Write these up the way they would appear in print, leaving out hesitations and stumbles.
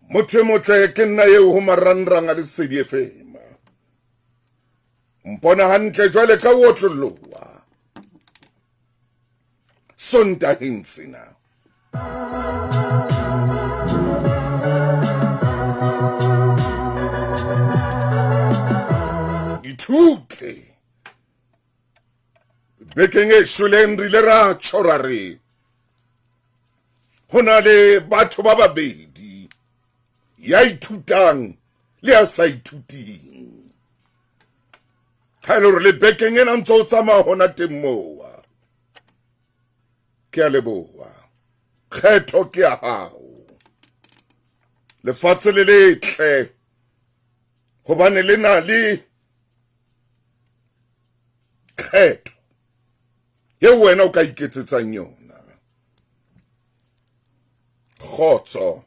Motho e motle ke nna eo ho marangrang a Lesedi FM. Mpona hantle jwale ka o otlolloa. Sontaheng sena. Ithute. Bekeng e shweleng re ile ra tjho ra re ho na le batho ba babedi ya ithutang le ya sa ithuting ha e le hore le bekeng ena ntse o tsamaya hona teng mowa ke a leboha kgetho ke ya hao lefatshe le letle hobane le na le kgetho eo wena o ka iketsetsang yona kgotso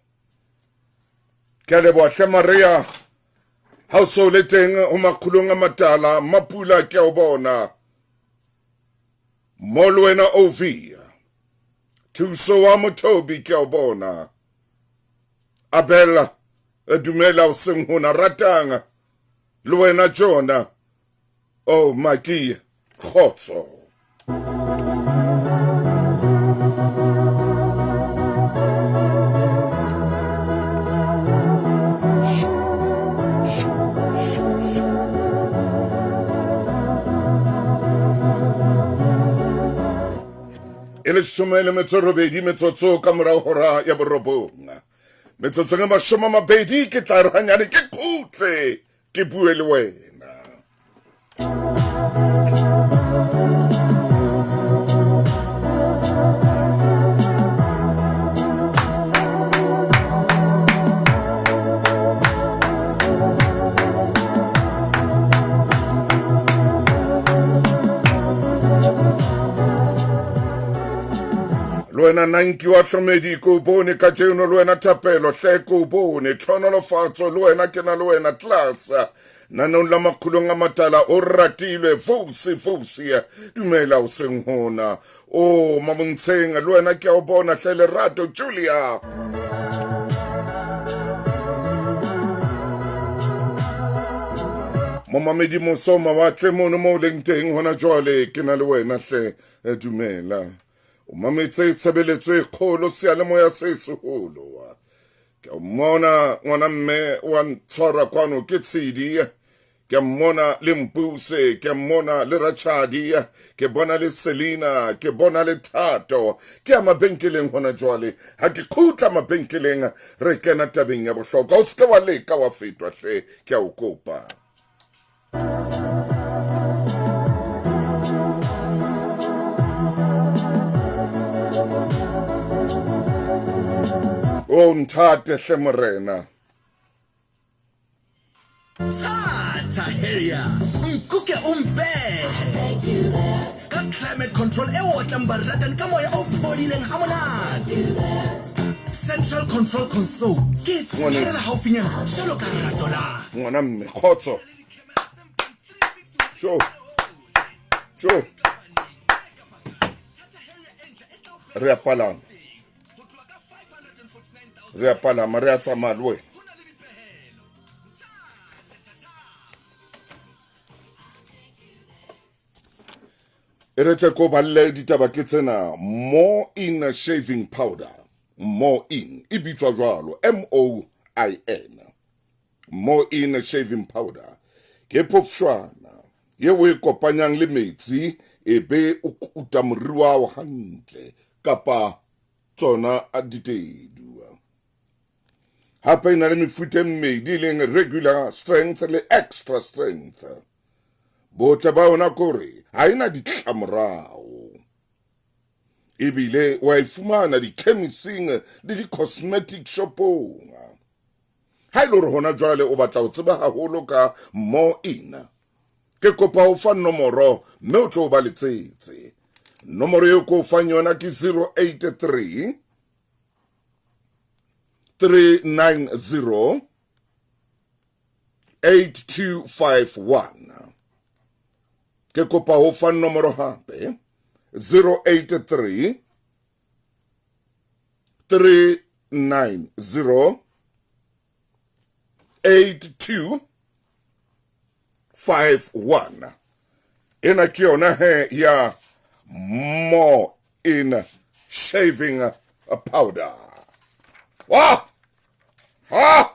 ke a leboha hle maria ha o so le teng ho makgulong a matala mapula ke a o bona mo le wena ovia thuso wa mothobi ke a o bona abela dumela o seng hona ratang le wena jona Oh, Maki, kgotso. E leshome le metso robedi metsotso ka morago hora ya borobong metsotsong e mashome a mabedi ke tla re ganyane ke khutle ke bue le wena le wena nanki wa hlomedi ko bone ka jeno le wena thapelo hle ko bone tlhonolofatso le wena ke na le wena tlasa nanong la makgolong a matala o ratilwe fosi fosi dumela o seng hona o mamontsheng le wena ke a o bona hle lerato julia momamedi moso mawatle mono mo o leng teng hona jwale ke na le wena hle eh, dumela o mametse tshebeletso e kgolo seyalemoya se seholo ke a mmona ngwana mme wa ntshwara kwano ke tshedi ke mmona le mpuse ke mmona le ratšhadi ke bona le selina ke bona le thato ke ya mabenkeleng gona jwale ga ke khutla mabenkeleng re kena tabeng ya bohlokwa o seke wa leka wa fetwa hle ke a o kopa O nthate hle Morena. Thatha Harrier, nkuke o mpehe ka climate control e otlang baratani ka moya o phodileng ha monate. Central control console ke e tshwarela haufinyana jalo ka rato la Ngwana mme kgotso. Jo. Jo. Re a palama. Re a palama, re a tsamaya le wena. E re tle ko balle ditaba ke tsena more in shaving powder more in e bitswa jwalo m o i n more in shaving powder ke phofshwana ye o e kopanyang le metsi e be o kuta moriri wa hao hantle kapa tsona ditedu hape e na le mefuta e mmedi e leng regular strength le extra strength botle ba yona kore ha e na ditlamorao ebile wa e fumana dikhemising le di-cosmetic shopong ha e le hore hona jwale o batla ho tseba haholo ka more in ke kopa ho fa nomoro mme o tlo ba letsetse nomoro eo ko fang yona ke 083 390 8251 ke kopa ho fa nomoro hape 083 390 82 51. Ena ke yona he ya More in Shaving Powder. Wah! Ha!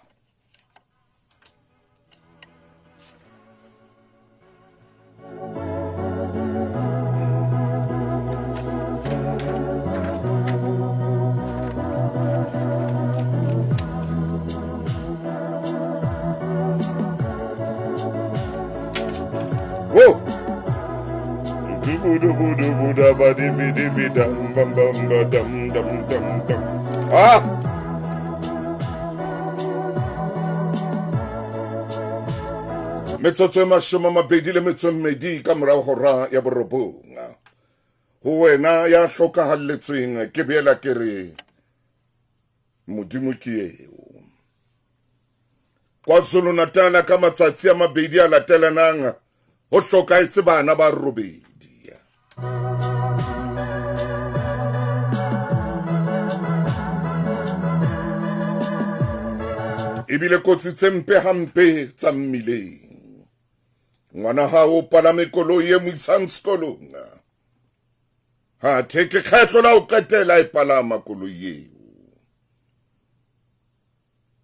Whoa! Ah! Metsotso e 28 ka morao hora ya 9. Ho wena ya hlokahalletsweng ke boela ke re Modimo ke eo. KwaZulu-Natal ka matsatsi a mabedi a latelanang ho hlokahetse bana ba 8. Ebile kotsi tse mpe hampe tsa mmileng. Ngwana hao o palame koloi e mo isang sekolong. Ha theke kgetlo la ho qetela e palama koloi eo.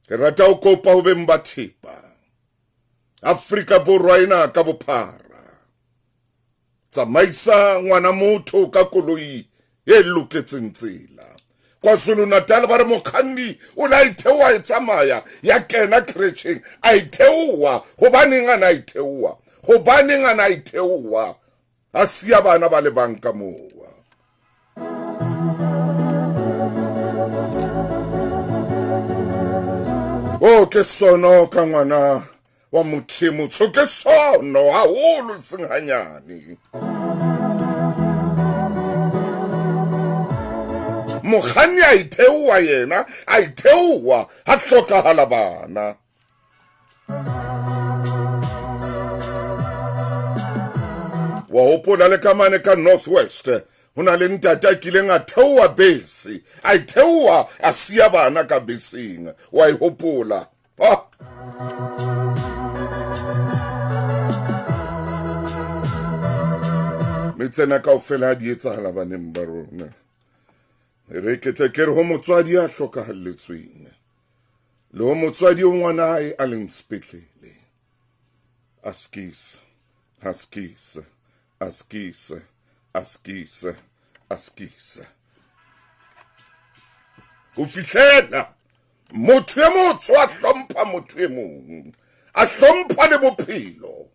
Ke rata ho kopa ho beng ba thepa Afrika Borwa ena ka bophara. Tsamaisa ngwana motho ka koloi e loketseng tsela. KwaZulu-Natal ba re mokganni o ne a itheoha e tsamaya ya kena kretjheng a itheoha. Hobaneng a na itheoha? Hobaneng a na itheoha? A siya bana ba le bang ka moo. O ke sono ka ngwana wa motho e motsho, ke sono haholo seng hanyane. Mokganni a itheoha yena, a itheoha ha hlokahala bana. Wa hopola le ka mane ka Northwest ho na le ntate a kileng a theoha bese, a itheoha a siya bana ka beseng. Wa e hopola? Ah! Mme tsena kaofela ha di etsahala baneng ba rona. Re ke tle ke re ho motswadi ya hlokahalletsweng le ho motswadi o ngwana hae a leng sepetlele, askis, askis, askis, askis, askis, ho fihlela motho e motsho a hlompha motho e mong, a hlompha le bophelo.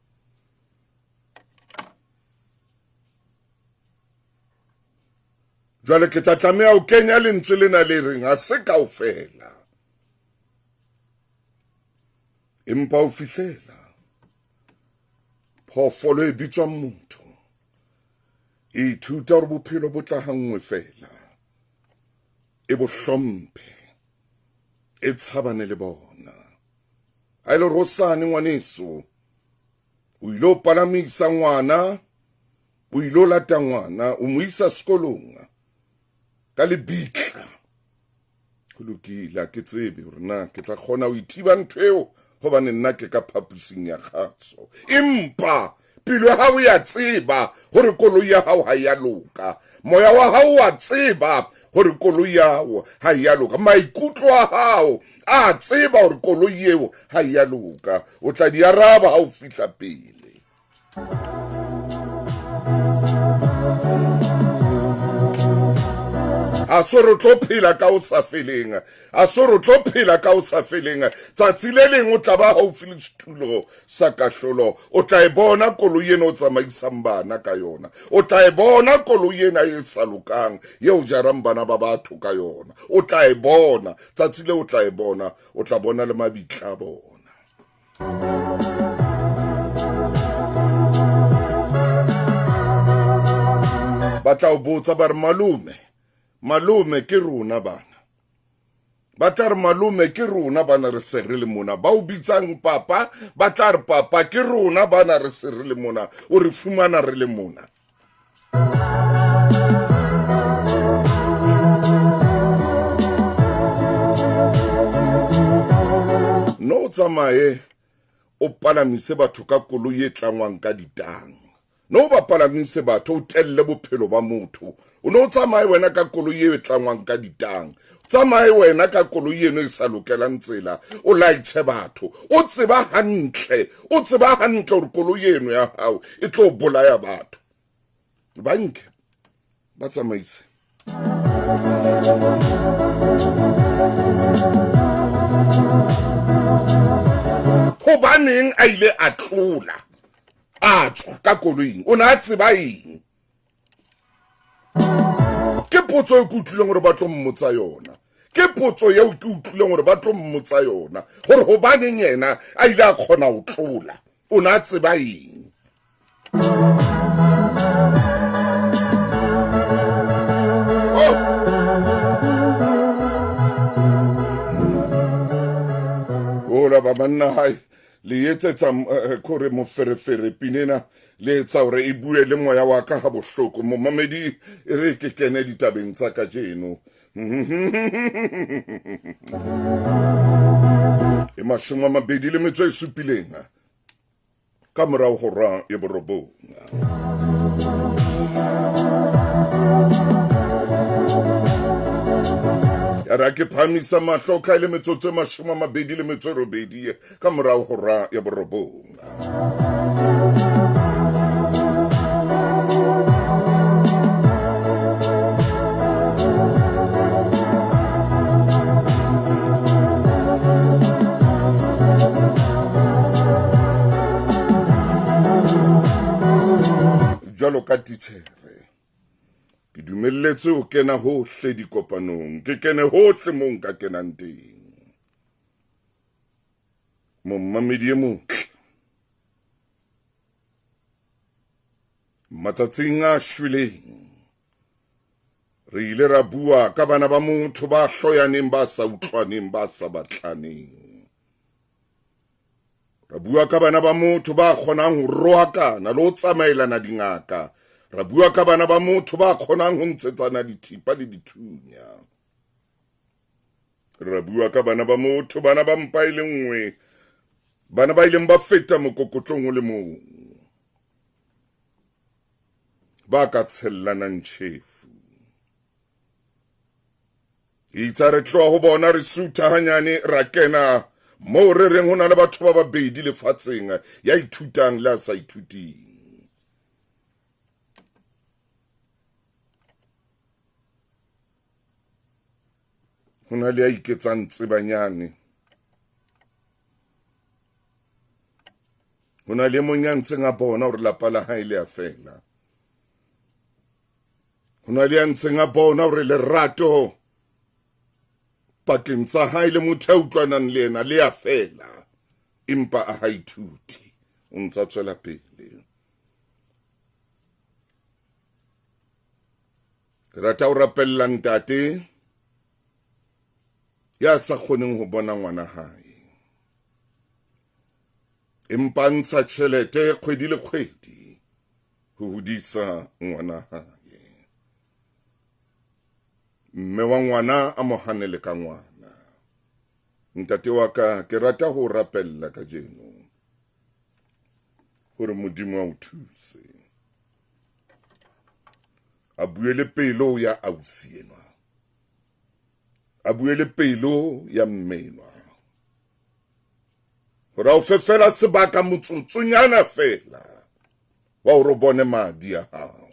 Jwale ke tla tlameha ho kenya lentswe lena le reng ha se kaofela, empa ho fihlela phoofolo e bitswang motho e ithuta hore bophelo bo tla hanngwe fela, e bo hlomphe, e tshabane le bona. Ha e le hosane ngwaneso o ile o palamisa ngwana, o ile o lata ngwana, o mo isa sekolong ka lebitla. Ho lokile, ha ke tsebe hore na ke tla kgona ho ithiba ntho eo hobane nna ke ka phaposing ya kgaso. Empa pelo ya hao ya tseba hore koloi ya hao ha ya loka. Moya wa hao wa tseba hore koloi ya hao ha ya loka. Maikutlo a hao a tseba hore koloi eo ha ya loka. O tla di araba ha o fihla pele. A so re tlo phela ka o sa feleng, a so re tlo phela ka o sa feleng. Tsatsi le leng o tla ba haufi le setulo sa kahlolo, o tla e bona koloi ena o tsamaisang bana ka yona, o tla e bona koloi ena e sa lokang eo jarang bana ba batho ka yona, o tla e bona tsatsi le, o tla e bona, o tla bona le mabitla a bona. Ba tla o botsa ba re malome, malome ke rona bana. Ba tla re malome ke rona bana re se re le mona. Ba o bitsang papa, ba tla re papa ke rona bana re se re le mona. O re fumana re le mona. No No tsamaye o palamise batho ka koloi e tlangwang ka ditang. No ba palamise batho o telle bophelo ba motho. O no tsamaye wena ka koloi e tlangwang ka ditang. Tsamaye wena ka koloi eno e sa lokelang tsela, o laitjhe batho. O tseba hantle, o tseba hantle hore koloi eno ya hao e tlo bolaya batho. Ba nke ba tsamaise. Hobaneng a ile a tlola a tswa ka koloing? O ne a tseba eng? Ke potso e ke utlwileng hore ba tlo mmotsa yona. Ke potso eo ke utlwileng hore ba tlo mmotsa yona, hore hobaneng yena a ile a kgona ho tlola. O ne a tseba eng? Ola ba banna hae le etsetsa kore moferefere pinena le etsa hore e bue le moya wa ka ha bohloko. Momamedi e re ke kene ditabeng tsa kajeno. E 27 ka morao hora ya 9. Ya ra ke phamisa mahlo ka ile metsotso e 28 ka morao hora ya 9. Jwalo ka titjhere ke dumelletswe ho kena hohle dikopanong, ke kene hohle moo nka kenang teng. Momamedi e motle, matsatsing a shweleng re ile ra bua ka bana ba motho ba hloyaneng, ba sa utlwaneng, ba sa batlaneng. Ra bua ka bana ba motho ba kgonang ho roakana le ho tsamaelana dingaka. Ra bua ka bana ba motho ba kgonang ho ntshetsana dithipa le dithunya. Ra bua ka bana ba motho, bana ba mpa e le nngwe, bana ba ileng ba feta mokokotlong o le mong, ba ka tshellanang tjhefu. Itse re tloha ho bona re sutha hanyane ra kena moo re reng ho na le batho ba babedi lefatsheng, ya ithutang le a sa ithuting. Ho na le ya iketsang tsebanyane, ho na le mong ya ntseng a bona hore lapa la hae le a fela. Ho na le ya ntseng a bona hore lerato pakeng tsa hae le motho ya utlwanang le yena le a fela, empa a ha ithuti, o ntsa tswela pele. Ke rata ho rapella ntate ya sa kgoneng ho bona ngwana hae, empa ntsha tjhelete kgwedi le kgwedi ho hodisa ngwana hae. Mme wa ngwana a mo hanele ka ngwana. Ntate wa ka, ke rata ho rapella kajeno hore Modimo a o thuse, a bue le pelo ya ausi enwa, a bue le pelo ya mme enwa, hore a o fe fela sebaka motsotsonyana fela wa hore o bone madi a hao.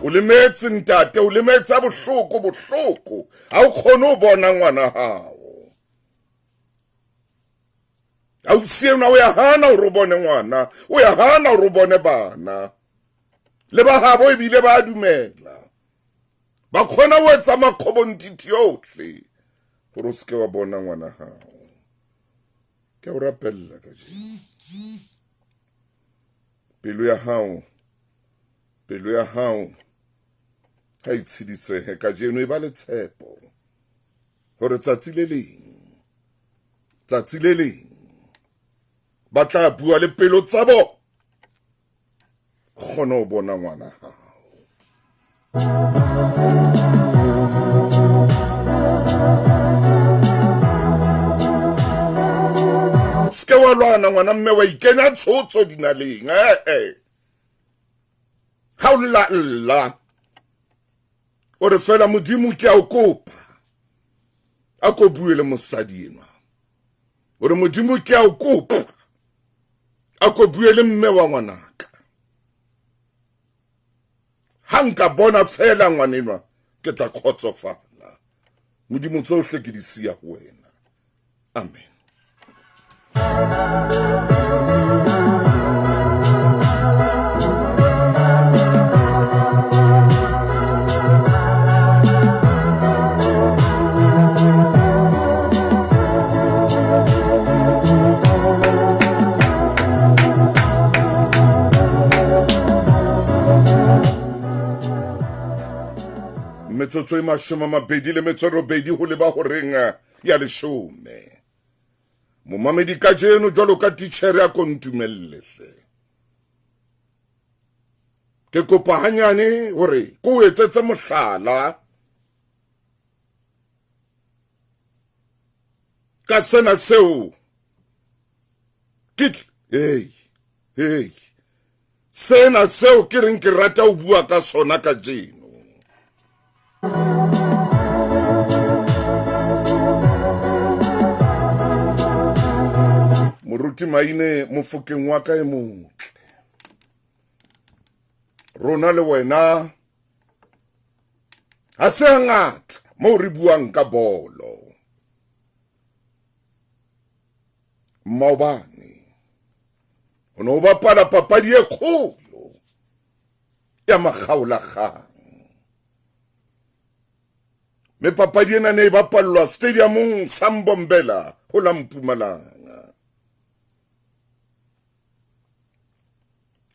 O lemetse ntate, o lemetse a bohloko bohloko, ha o kgone ho bona ngwana hao. Ausi enwa o ya hana hore o bone ngwana, o ya hana hore o bone bana. Le ba habo ebile ba dumela, ba kgona ho etsa makgobontiti yohle hore o seke wa bona ngwana hao. Ke a o rapella kajeno, pelo ya hao, pelo ya hao ha e tshedisehe kajeno, e ba le tshepo hore tsatsi le leng, tsatsi le leng ba tla bua le pelo tsa bona, kgona ho bona ngwana hao. wa lwana ngwana mme wa ikenya tshotso dinaleng ee ha o lla lla o re fela modimo ke a o kopa a ko bue le mosadi enwa o re modimo ke a o kopa a ko bue le mme wa ngwanaka ha nka bona fela ngwanenwa ke tla kgotsofala modimo tsohle ke di siya ho wena amen. Metsotso e 28 ho leba horeng ya 10. Momamedi kajeno jwalo ka titjhere a ko ntumelle hle. Ke kopa hanyane hore ke o etsetse mohlala ka sena seo ke hey sena seo ke reng ke rata ho bua ka sona kajeno. Moruti Maine mofokeng wa ka e motle, rona le wena ha se hangata moo re buang ka bolo. Maobane ho no bapala papadi e kgolo ya makgaolakgang, mme papadi ena ne e bapallwa stadiumong sa Mbombela ho la Mpumalanga.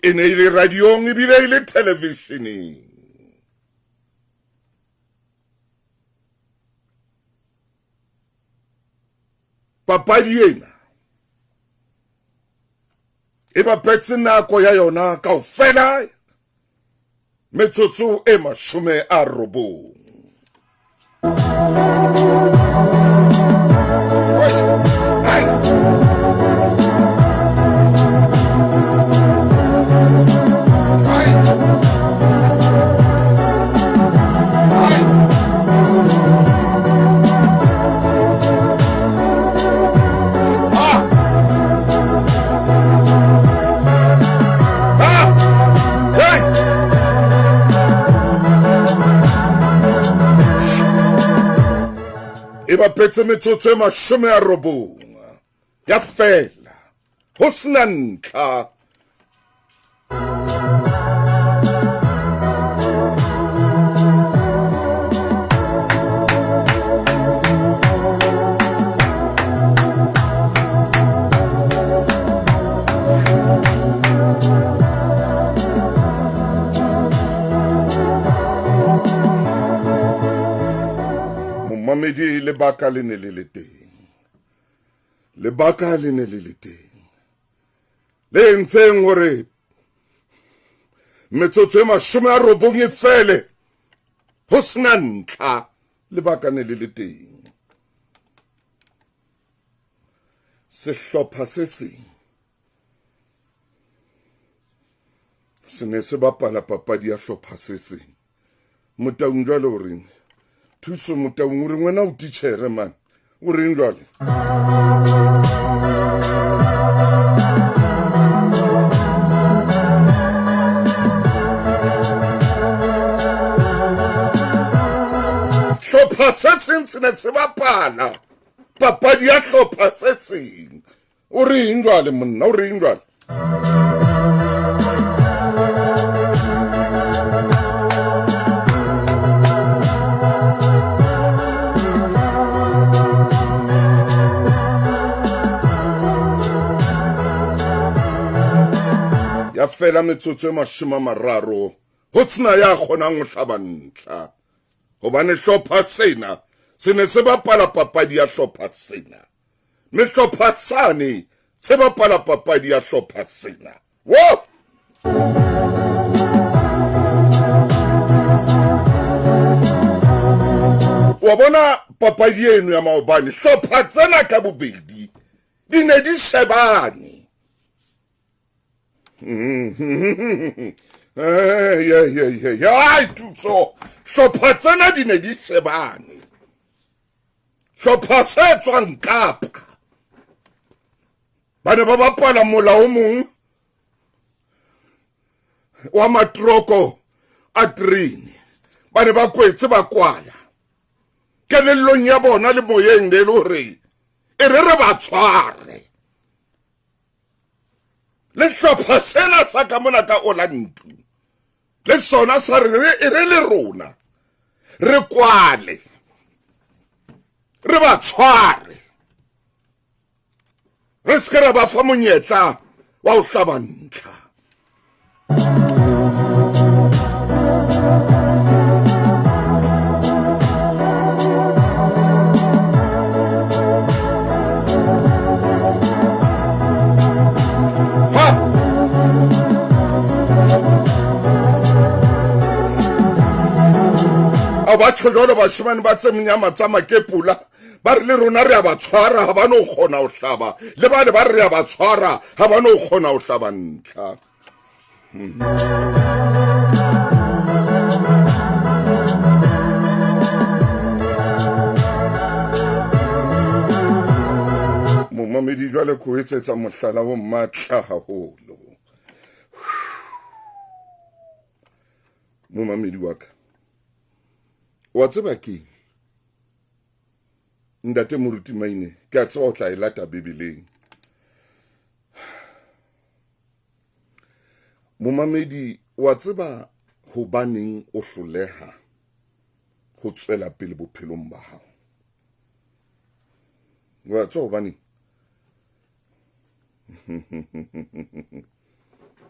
E ne e le radiong ebile e le televisheneng. Papadi ena e bapetse nako ya yona kaofela metsotso e 90. E bapetse metsotso e 90 ya fela ho sena ntlha. Momamedi, lebaka le ne le le teng, lebaka le ne le le teng le entseng hore metsotso e 90 e fele ho sena ntlha. Lebaka ne le le teng. Sehlopha se seng se ne se bapala papadi ya hlopha se seng. Motaung jwale o reng? Thuso Motaung o reng wena o titjhere man? O reng jwale? Hlopha se seng se ne se bapala papadi ya hlopha se seng. O reng jwale monna? O reng jwale? Ya fela metsotso e 30 ho sena ya kgonang ho hlaba ntlha, hobane hlopha sena se ne se bapala papadi ya hlopha sena, mme hlopha sane se bapala papadi ya hlopha sena. Wo! Wa bona papadi eno ya maobane, hlopha tsena ka bobedi Di ne di shebane. Ai tutso, hlopha tsena di ne di shebane. Hlopha se tswang Kapa ba ne ba bapala mola o mong wa matroko a terene, ba ne ba kwetse ba kwala kelellong ya bona le moyeng le hore e re re ba tshware. Le hlopha sena sa ka mona ka Orlando le sona sa re e re le rona re kwale, re ba tshware, re se ke ra ba fa monyetla wa ho hlaba ntlha. A ba tjho jwalo bashimane ba tse mnyama tsa makepula, ba re le rona re a ba tshwara, ha ba no kgona ho hlaba, le bane ba re a ba tshwara, ha ba no kgona ho hlaba ntlha. Momamedi jwale ko etsetsa mohlala o matla haholo. Momamedi wa ka, wa tseba keng? Ntate Moruti Maine, ke a tseba o tla e lata Bibeleng. Momamedi, wa tseba hobaneng o hloleha ho tswela pele bophelong ba hao? Wa tseba hobaneng?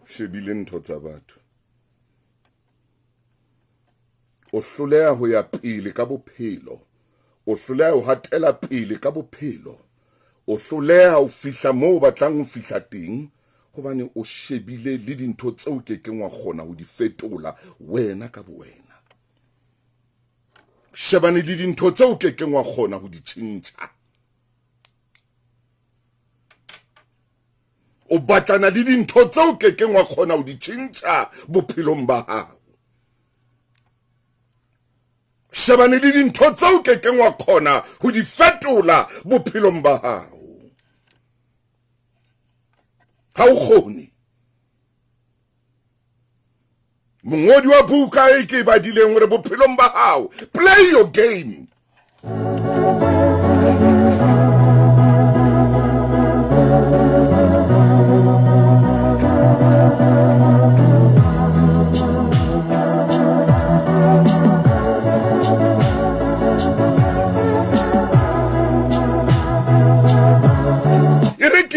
Shebile ntho tsa batho. O hloleha ho ya pele ka bophelo, o hloleha ho hatela pele ka bophelo, o hloleha ho fihla moo o batlang ho fihla teng, hobane o shebile le dintho tseo ke keng wa kgona ho di fetola wena ka bowena. Shebane le dintho tseo ke keng wa kgona ho di tjhentjha. O batlana le dintho tseo ke keng wa kgona ho di tjhentjha bophelong ba hao. Shebane le dintho tseo ke keng wa kgona ho di fetola bophelong ba hao. Ha o kgone. Mongodi wa buka e ke e badileng hore bophelong ba hao, play your game.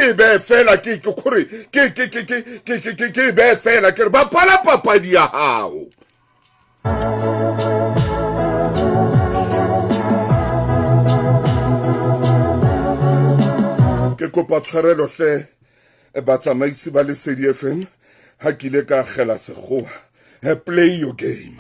Be fela ke ke khore ke ke ke ke ke ke ke ke be fela ke re bapala papadi ya hao. Ke kopa tshwarelo hle batsamaisi ba Lesedi FM ha ke ile ka akgela sekgowa. Play your game.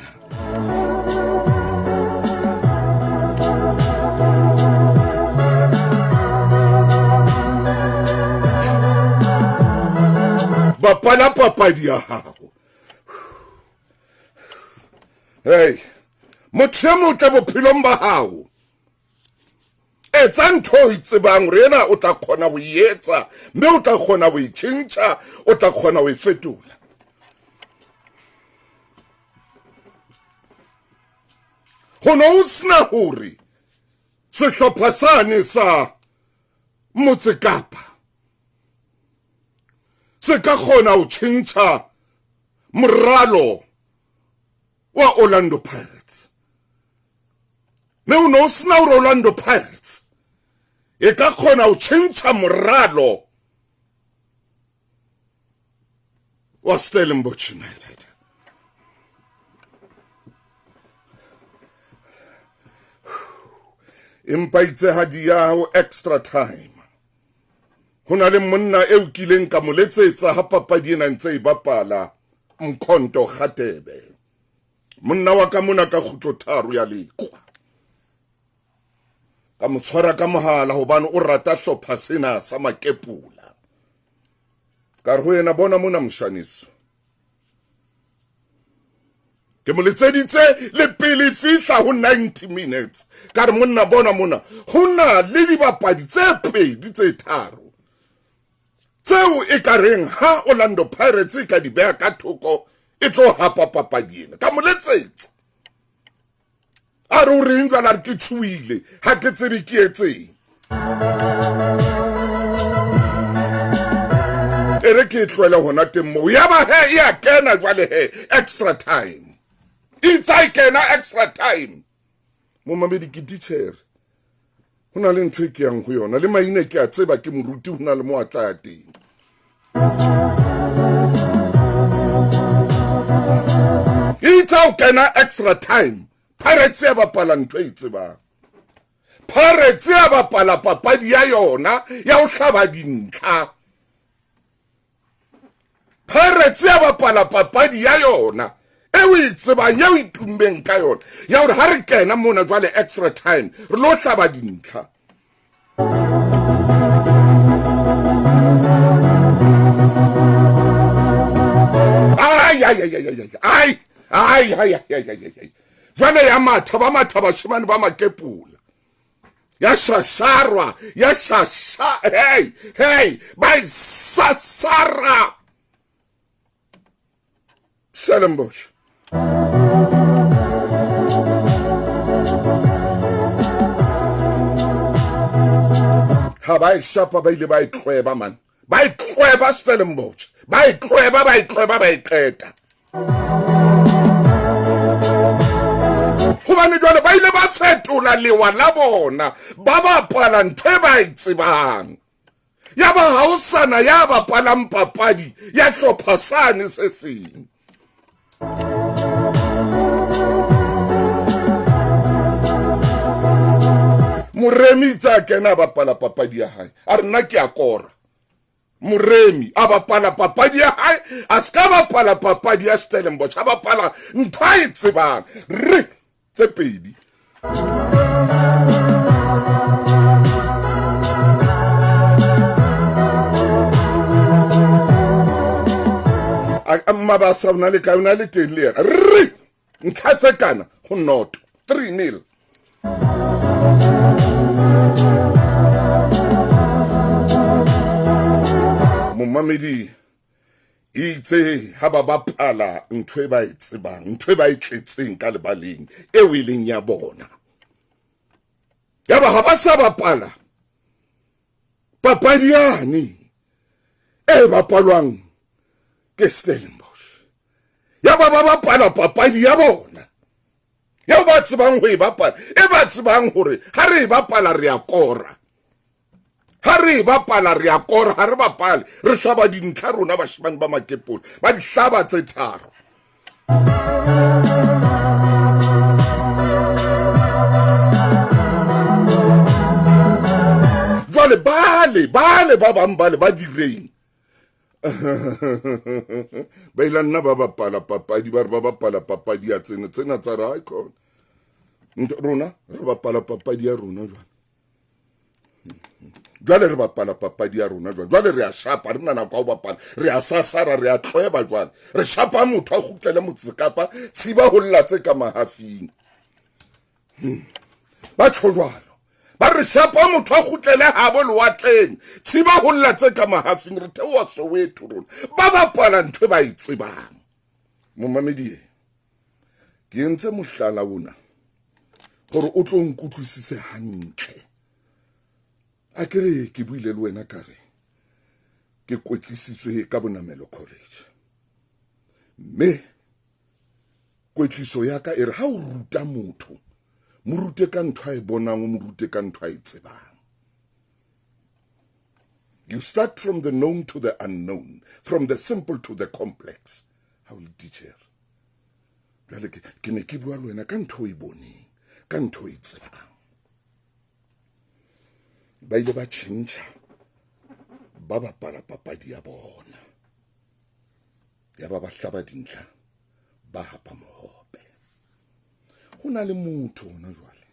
Bapala papadi ya hao. Hey, motho e motle bophelong ba hao, etsa ntho o itsebang hore ena o tla kgona ho e etsa, mme o tla kgona ho e tjhentjha, o tla kgona ho e fetola. Ho no ho sena hore sehlopha sane sa Motse Kapa se ka kgona ho tjhentjha moralo wa Orlando Pirates. Mme o no sena hore Orlando Pirates e ka kgona ho tjhentjha moralo wa Stellenbosch United. Empa itse ha di ya ho extra time, ho na le monna eo kileng ka mo letsetsa ha papadi ena ntse e bapala, Mkhonto Kgatebe, monna wa ka mona ka kgutlo tharo ya lekwa. Ka mo tshwara ka mohala hobane o rata hlopha sena sa Makepula. Ka re ho yena, bona mona moshaniso. Ke mo letseditse le pele fihla ho 90 minutes. Ka re monna bona mona, ho na le dibapadi tse pedi tse tharo tseo e ka reng ha Orlando Pirates e ka di beha ka thoko e tlo hapa papadi ena. Ka mo letsetsa. A re o reng jwale, a re ke tshohile, ha ke tsebe ke etseng. E re ke e tlohele hona teng moo. Ya ba he e a kena jwale he extra time. Itse ha e kena extra time. Momamedi ke titjhere. Ho na le ntho e ke yang ho yona. Le maina ke a tseba ke moruti, ho na le mo a tla ya teng. Itse ha o kena extra time, Pirates ya bapala ntho e tsebang. Pirates ya bapala papadi ya yona ya ho hlaba dintlha. Pirates ya bapala papadi ya yona e o e tsebang, eo e tummeng ka yona, ya hore ha re kena mona jwale extra time re lo hlaba dintlha. Ai ai ai ai ai ai ai ai ai ai ai. Jwale ya matha, ba matha bashemane ba Makepula. Ya shasharwa, ya shasha, hey, hey, ba e sasara. Stellenbosch. Ha ba e shapa, ba ile ba e tlweba man. Ba e tlweba Stellenbosch. Ba e tlweba, ba e tlweba, ba e qeta. Hobane jwale ba ile ba fetola lewa la bona, ba bapala ntho e ba e tsebang. Ya ba ha o sana ya bapalang papadi ya hlopha sane se seng. Moremi itse a kena a bapala papadi ya hae, a re nna ke a kora. Moremi a bapala papadi ya hae, a se ka bapala papadi ya Stellenbosch, a bapala ntho a e tsebang. Re tse pedi. Mabasa o na le kae, o na le teng le yena. Re ntlha tse kana ho noto 3-0. Momamedi itse ha ba bapala ntho e ba e tsebang, ntho e ba e tletseng ka lebaleng eo e leng ya bona. Ya ba ha ba sa bapala papadi yane e bapalwang ke Stellenbosch. Ya ba ba bapala papadi ya bona eo ba tsebang ho e bapala, e ba tsebang hore ha re e bapala re a kora. Ha re e bapala re a kora, ha re bapale re hlaba dintlha rona bashemane ba Makepole, ba di hlaba tse tharo. Jwale bale bale ba bang bale ba direng ba ile nna ba bapala papadi, ba re ba bapala papadi ya tsena tsena tsa re hai khona rona re bapala papadi ya rona jwale. Jwale re bapala papadi ya rona jwale. Jwale re a shapa, re na nako ya ho bapala, re a sasara, re a tlweba jwale. Re shapa motho a kgutlele Motsekapa, tshiba ho lla tse ka mahafing. Ba tjho jwalo. Ba re shapa motho a kgutlele habo lewatleng, tshiba ho lla tse ka mahafing, re theoha Soweto rona. Ba bapala ntho e ba e tsebang. Momamedi e, ke entse mohlala ona hore o tlo nkutlwisise hantle. A ke re ke buile le wena ka re ke kwetlisitswe ka Bonamelo College. Mme kwetliso ya ka e re ha o ruta motho, mo rute ka ntho a e bonang, o mo rute ka ntho a e tsebang. You start from the known to the unknown, from the simple to the complex. Ha o le teacher. Jwale ke ne ke bua le wena ka ntho e boneng, ka ntho e tsebang. Ba ile ba tjhentjha, ba bapala papadi ya bona. Ya ba ba hlaba dintlha, ba hapa mohope. Ho na le motho hona jwale.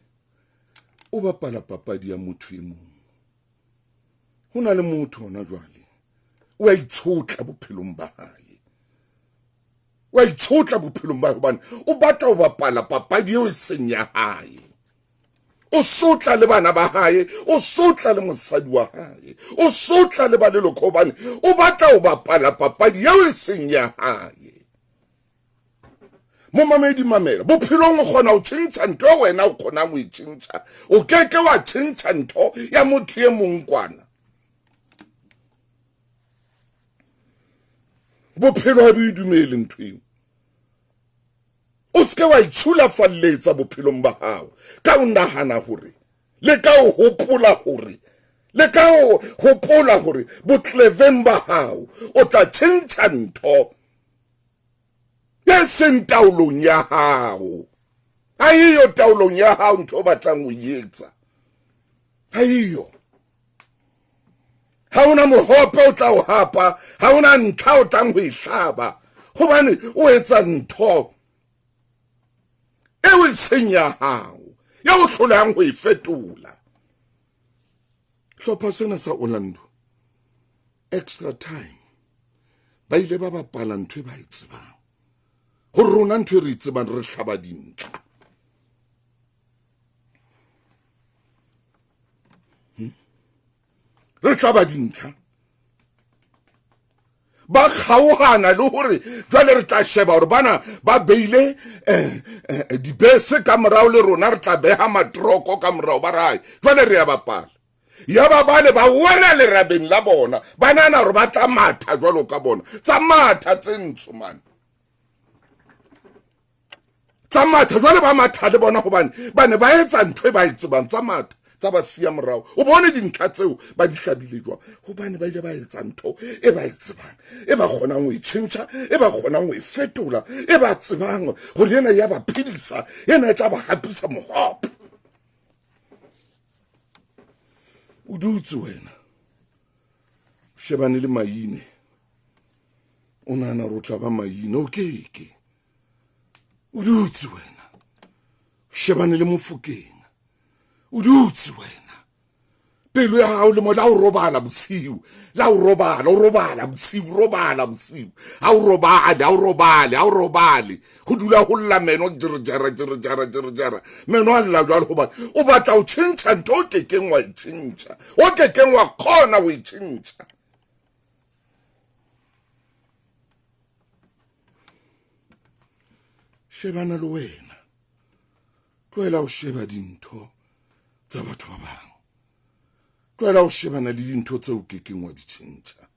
O bapala papadi ya motho e mong. Ho na le motho hona jwale o a itshotla bophelong ba hae. O a itshotla bophelong ba hae hobane o batla ho bapala papadi eo e seng ya hae. O sotla le bana ba hae, o sotla le mosadi wa hae, o sotla le ba leloko hobane o batla ho bapala papadi eo e seng ya hae. Momamedi, mamela, bophelong o kgona ho tjhentjha ntho e wena o kgonang ho e tjhentjha. O ke ke wa tjhentjha ntho ya motho e mong kwana. Bophelo ha bo e dumele ntho eo. O se ke wa itshulafalletsa bophelong ba hao ka o nahana hore le ka o hopola hore le ka o hopola hore botleveng ba hao o tla tjhentjha ntho e seng taolong ya hao. Ha eyo taolong ya hao ntho o batlang ho e etsa. Ha eyo. Ha ona mohope o tla o hapa, ha ona ntlha o tlang ho e hlaba, hobane o etsa ntho eo e seng ya hao, eo o hlolehang ho e fetola. Hlopha sena sa Orlando, extra time, ba ile ba bapala ntho e ba e tsebang. Ho rona ntho e re e tsebang, re hlaba dintlha. Re hlaba dintlha. Ba kgaohana le hore jwale re tla sheba hore bana ba beile dibese ka morao le rona re tla beha matroko ka morao, ba rae jwale re ya bapala. Ya ba bale ba wela lerabeng la bona, ba nahana hore ba tla matha jwalo ka bona. Tsa matha tse ntsho mane, tsa matha jwale ba matha le bona hobane ba ne ba etsa ntho e ba e tsebang. Tsa matha tsa ba siya morao. O bone dintlha tseo ba di hlabile jwang? Hobane ba ile ba etsa ntho e ba e tsebang, e ba kgonang ho e tjhentjha, e ba kgonang ho e fetola, e ba tsebang hore ena ya ba phedisa, ena e tla ba hapisa mohope. O dutse wena, o shebane le maine, o nahana hore o tla ba maine, o keke. O dutse wena, o shebane le Mofokeng, o dutse wena, pelo ya hao le mo la o robala bosiu, la o robala, o robala bosiu, robala bosiu, ha o robale, ha o robale, ha o robale, ho dula ho lla meno, jere, jere, jere, jere, jere, jere, meno a lla jwalo hobane o batla ho tjhentjha ntho o kekeng wa e tjhentjha, o kekeng wa kgona ho e tjhentjha. Shebana le wena, tlohela ho sheba dintho tsa batho ba bang, tlohela ho shebana le dintho tseo o kekeng wa di tjhentjha.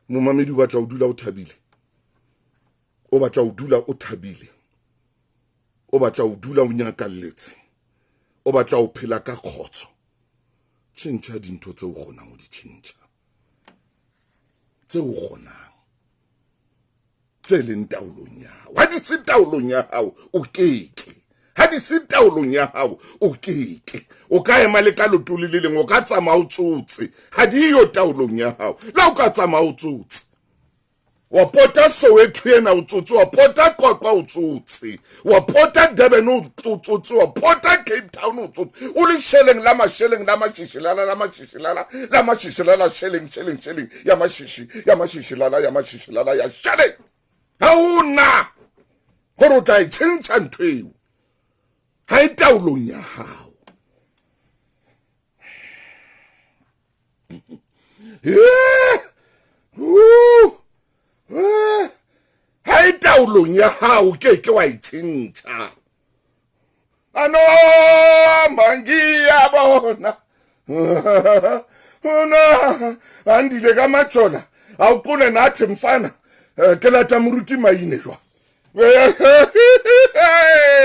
Momamedi o batla ho dula o thabile, o batla ho dula o thabile, o batla ho dula o nyakalletse, o batla ho phela ka kgotso. Tjhentjha dintho tseo o kgonang ho di tjhentjha, tseo o kgonang, tse leng taolong ya hao. Ha di se taolong ya hao, o keke. Ha di se taolong ya hao, o keke. O ka ema le ka leoto le le leng, o ka tsamaya o tsotse. Ha di yo taolong ya hao. Le ha o ka tsamaya o tsotse, wa pota Soweto ena o tsotse, wa pota Qwaqwa o tsotse, wa pota Durban o tsotse, wa pota Cape Town o tsotse, o le sheleng la masheleng la mashishelala la mashishelala la mashishelala sheleng sheleng sheleng ya mashishi ya mashishelala ya mashishelala ya sheleng. Ha hona hore o tla e tjhentjha ntho eo, ha e taolong ya hao. Ha e taolong ya hao, ke ke wa e tjhentjha. Ano mangiyabona ona andile ka matshola a o qole nathi mfana, ke lata moruti maine jwa.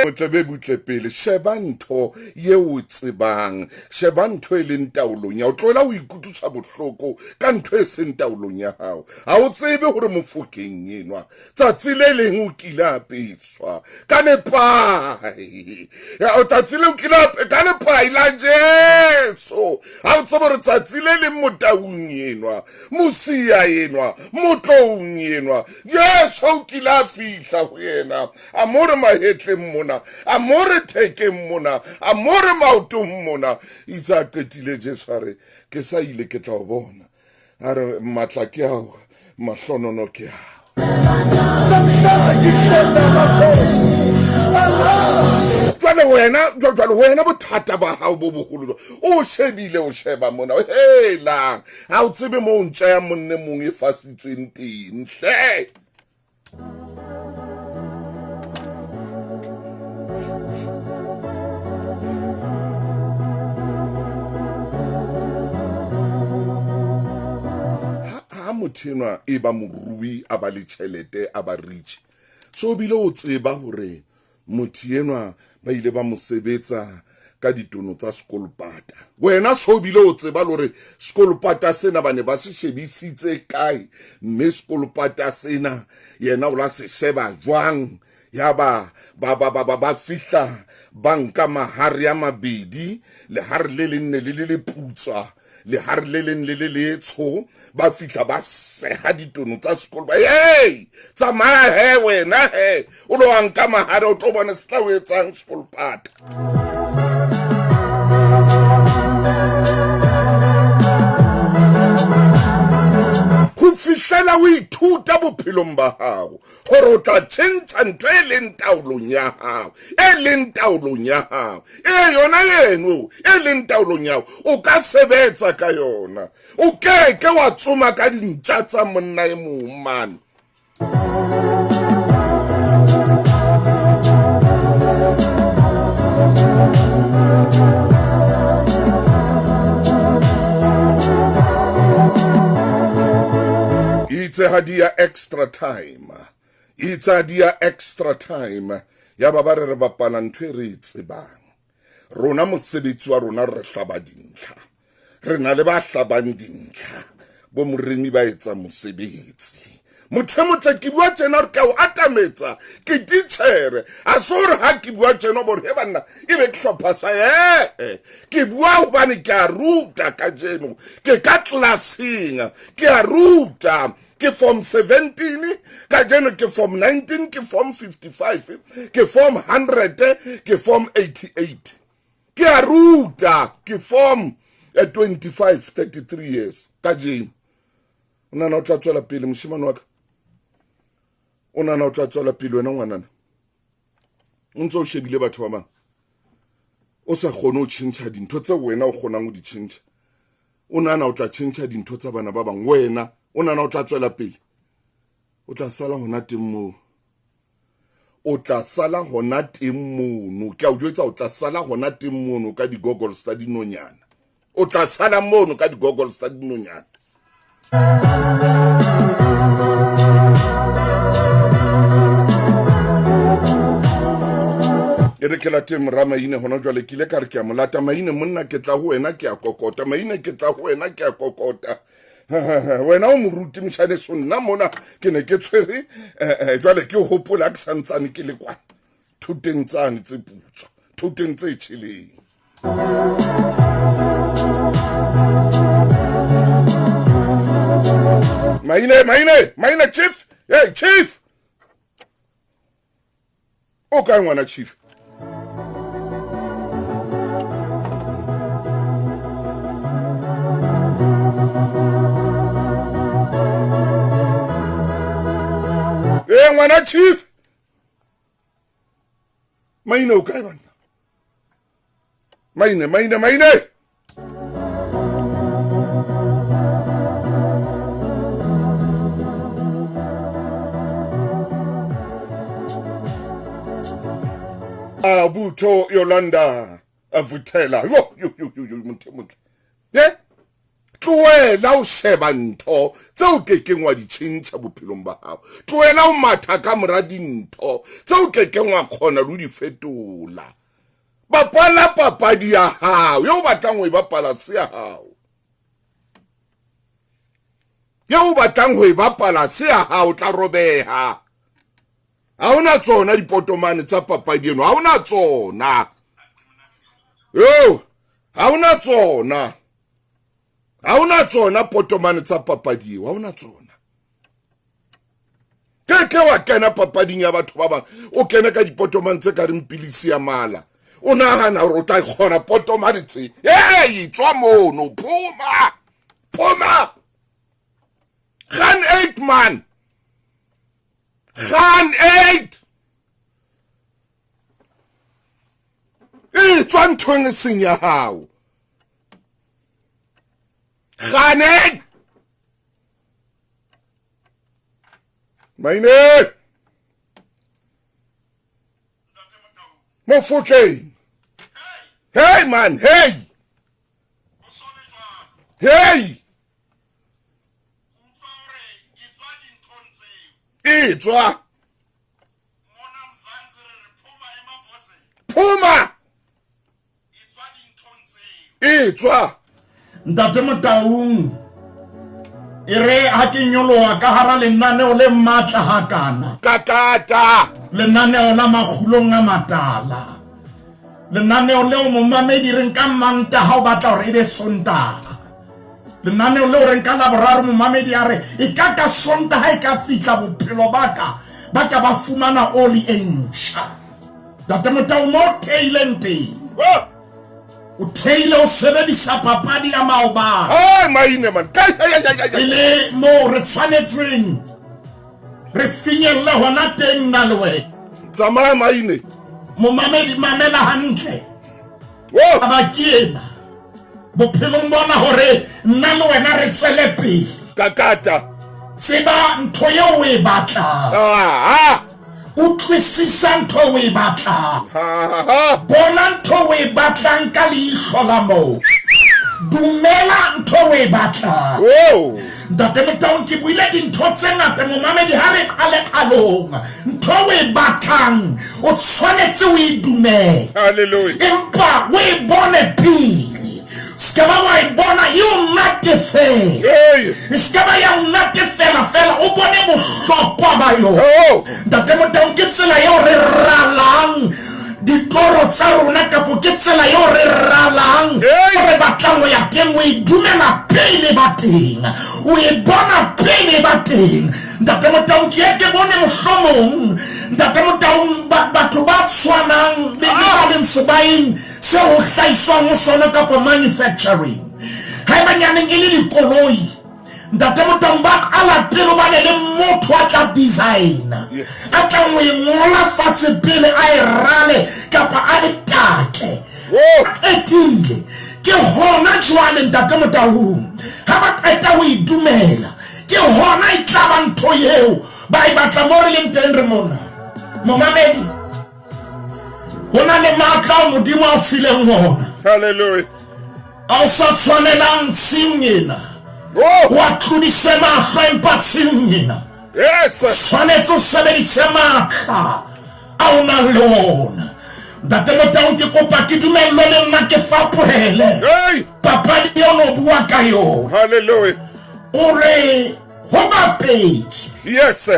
Botle be butle pele, sheba ntho eo o tsebang, sheba ntho e leng taolong ya hao. Tlohela ho ikutlwisa bohloko ka ntho e seng taolong ya hao. Ha o tsebe hore Mofokeng enwa tsatsi le leng o kile a peswa ka lepai, tsatsi le o kile a ka lepai la Jesu. Ha o tsebe hore tsatsi le leng Motaung enwa, Mosia enwa, Motloung enwa, Jesu o kile a fihla. ho yena. A mo re mahetleng mona, a mo re thekeng mona, a mo re maotong mona. Itse a qetile Jesu a re, ke sa ile ke tla o bona. A re, matla ke ao, mahlonono ke ao. Jwale wena, jwale wena bothata ba hao bo boholo jwa. O shebile, o sheba mona, helang. Ha o tsebe moo ntja ya monne mong e fasitsweng teng, hle. Ha motho enwa e ba morui, a ba le tjhelete, a ba rich, so bile o tseba hore motho enwa ba ile ba mo sebetsa ka ditono tsa sekolopata. Wena so bile o tseba le hore sekolopata sena ba ne ba se shebisitse kae, mme sekolopata sena yena o la se sheba jwang. Ya ba ba ba ba ba ba fihla ba nka mahare a mabedi, lehare le leng ne le le leputswa, lehare le leng le le letsho. Ba fihla ba seha ditono tsa sekolo. Ba, hey, tsamaya he wena he, o lo nka mahare o tlo bona se tla o etsang sekolopata. Ho fihlela o ithuta bophelong ba hao hore o tla tjhentjha ntho e leng taolong ya hao, e leng taolong ya hao, e yona eno e leng taolong ya hao, o ka sebetsa ka yona. O keke wa tsoma ka dintja tsa monna e mong mane. Itse ha di ya extra time, itse ha di ya extra time, ya ba ba re re bapala ntho e re e tsebang. Rona mosebetsi wa rona re hlaba dintlha, re na le ba hlabang dintlha, bo moremi ba etsa mosebetsi. Motho e motle, ke bua tjena hore ke a o atametsa, ke titjhere. Ha se hore ha ke bua tjena hore he banna e be ke hlopha sa, ee, ke bua hobane ke a ruta kajeno, ke ka tlelaseng, ke a ruta. Ke form 17 kajeno, ke form 19, ke form 55, ke form 100, ke form 88. Ke a ruta, ke form 25, 33 years kajeno. O nahana o tla tswela pele moshemane wa ka? O nahana o tla tswela pele wena ngwanana? O ntse o shebile batho ba bang, o sa kgone ho tjhentjha dintho tseo wena o kgonang ho di tjhentjha. O nahana o tla tjhentjha dintho tsa bana ba bang, wena o nahana o tla tswela pele? O tla sala hona teng moo. O tla sala hona teng mono. Ke a o jwetsa, o tla sala hona teng mono ka di-goggles tsa dinonyana. O tla sala mono ka di-goggles tsa dinonyana. E re ke late mora Maine hona jwale, ke ile ka re ke a mo lata. Maine monna, ke tla ho wena ke a kokota. Maine ke tla ho wena ke a kokota. Wena o moruti moshane, so nna mona ke ne ke tshwere, jwale ke hopola ke santsane ke le kwana thoteng tsane tse putswa, thoteng tse tjheleng. Maine, Maine, Maine chief. Hey chief. O kae ngwana chief? Eh ngwana chief. Maine o kae banna? Maine, Maine, Maine. Butho Yolanda Vuthela. Yo yo yo yo motho motle. Eh? Tlohela o sheba ntho tseo kekeng wa di tjhentjha bophelong ba hao. Tlohela o matha ka mora dintho tseo kekeng wa kgona le ho di fetola. Bapala papadi ya hao eo o batlang ho e bapala, se ya hao. Eo o batlang ho e bapala, se ya hao, tla robeha. Ha hona tsona dipotomane tsa papadi eno, ha hona tsona. Yo, ha hona tsona. Ha hona tsona potomane tsa papadi eo, ha hona tsona. Ke ke wa kena papading ya batho ba bang, o kene ka dipotomane tse ka reng pilisi ya mala, o nagana gore o tla kgona potomane tse. Ei, tswa mono, phuma, phuma. Gaan uit, man. Gaan uit. E tswa nthong e seng ya gago. Gaan uit. Maine. Mofokeng. Hey man, hey. Hey. E tswa. Phuma. E tswa. Ntate Motaung, e re ha ke nyoloha ka hara lenaneo le matla hakana. Kakata. Lenaneo la makgulong a matala. Lenaneo leo momamedi re nka Mantaha o batla hore e be Sontaha. Lenaneo leo re nka Laboraro momamedi a re e ka ka Sontaha e ka fihla bophelo ba ka ba ka ba fumana oli e ntjha. Ntate Motaung mo o theileng teng. O theile o sebedisa papadi ya maobane. Hey, maine man. Kai, ai, ai, ai, ai. E le moo re tshwanetseng re finyelle hona teng nna le wena. Tsamaya maine. Momamedi mamela hantle. Taba ke ena bophelong bona hore nna le wena re tswele pele. Kakata. Tseba ntho eo o e batlang. Ah, Utlwisisa ntho o e batlang. Bona ntho o e batlang ka leihlo la moo. Dumela ntho o e batlang. Ntate Motaung, ke buile dintho tse ngata momamedi ha re qale qalong. Ntho o e batlang o tshwanetse o e dumele. Empa o e bone pele. Se ka ba wa e bona e o natefela. E se ka ba ya o natefela fela, o bone bohlokwa ba yona. Ntate Motaung, ke tsela eo re ralang ditoro tsa rona kapo ke tsela eo re ralang ko re batlang ho ya teng. O e dumela pele ba teng, o e bona pele ba teng. Ntate Motaung, ke ye ke bone mohlomong Ntate Motaung batho ba tshwanang le ba leng sebaeng seo ho hlahiswang ho sona kapa manufacturing. Haeba nyaneng e le dikoloi, Ntate Motaung ba qala pele ho bane le motho a tla designer, a tlang ho e ngola fatshe pele a e rale kapa a e take. Qetile ke hona jwale Ntate Motaung ha ba qeta ho e dumela, ke hona e tla ba ntho eo ba e batla. Mo re leng teng re mona momamedi, ho na le matla ao Modimo a o fileng ona. Hallelujah. A o sa tshwanelang tshimong ena. Oh. O a tlodise mahlo empa tshimong ena. Yes. Tshwanetse o sebedise matla a o nang le ona. Ntate Motaung, ke kopa ke dumellwe le nna ke fapohele. Hey. Papadi eo no bua ka yona. Hallelujah. O re ho bapetswe. Yes.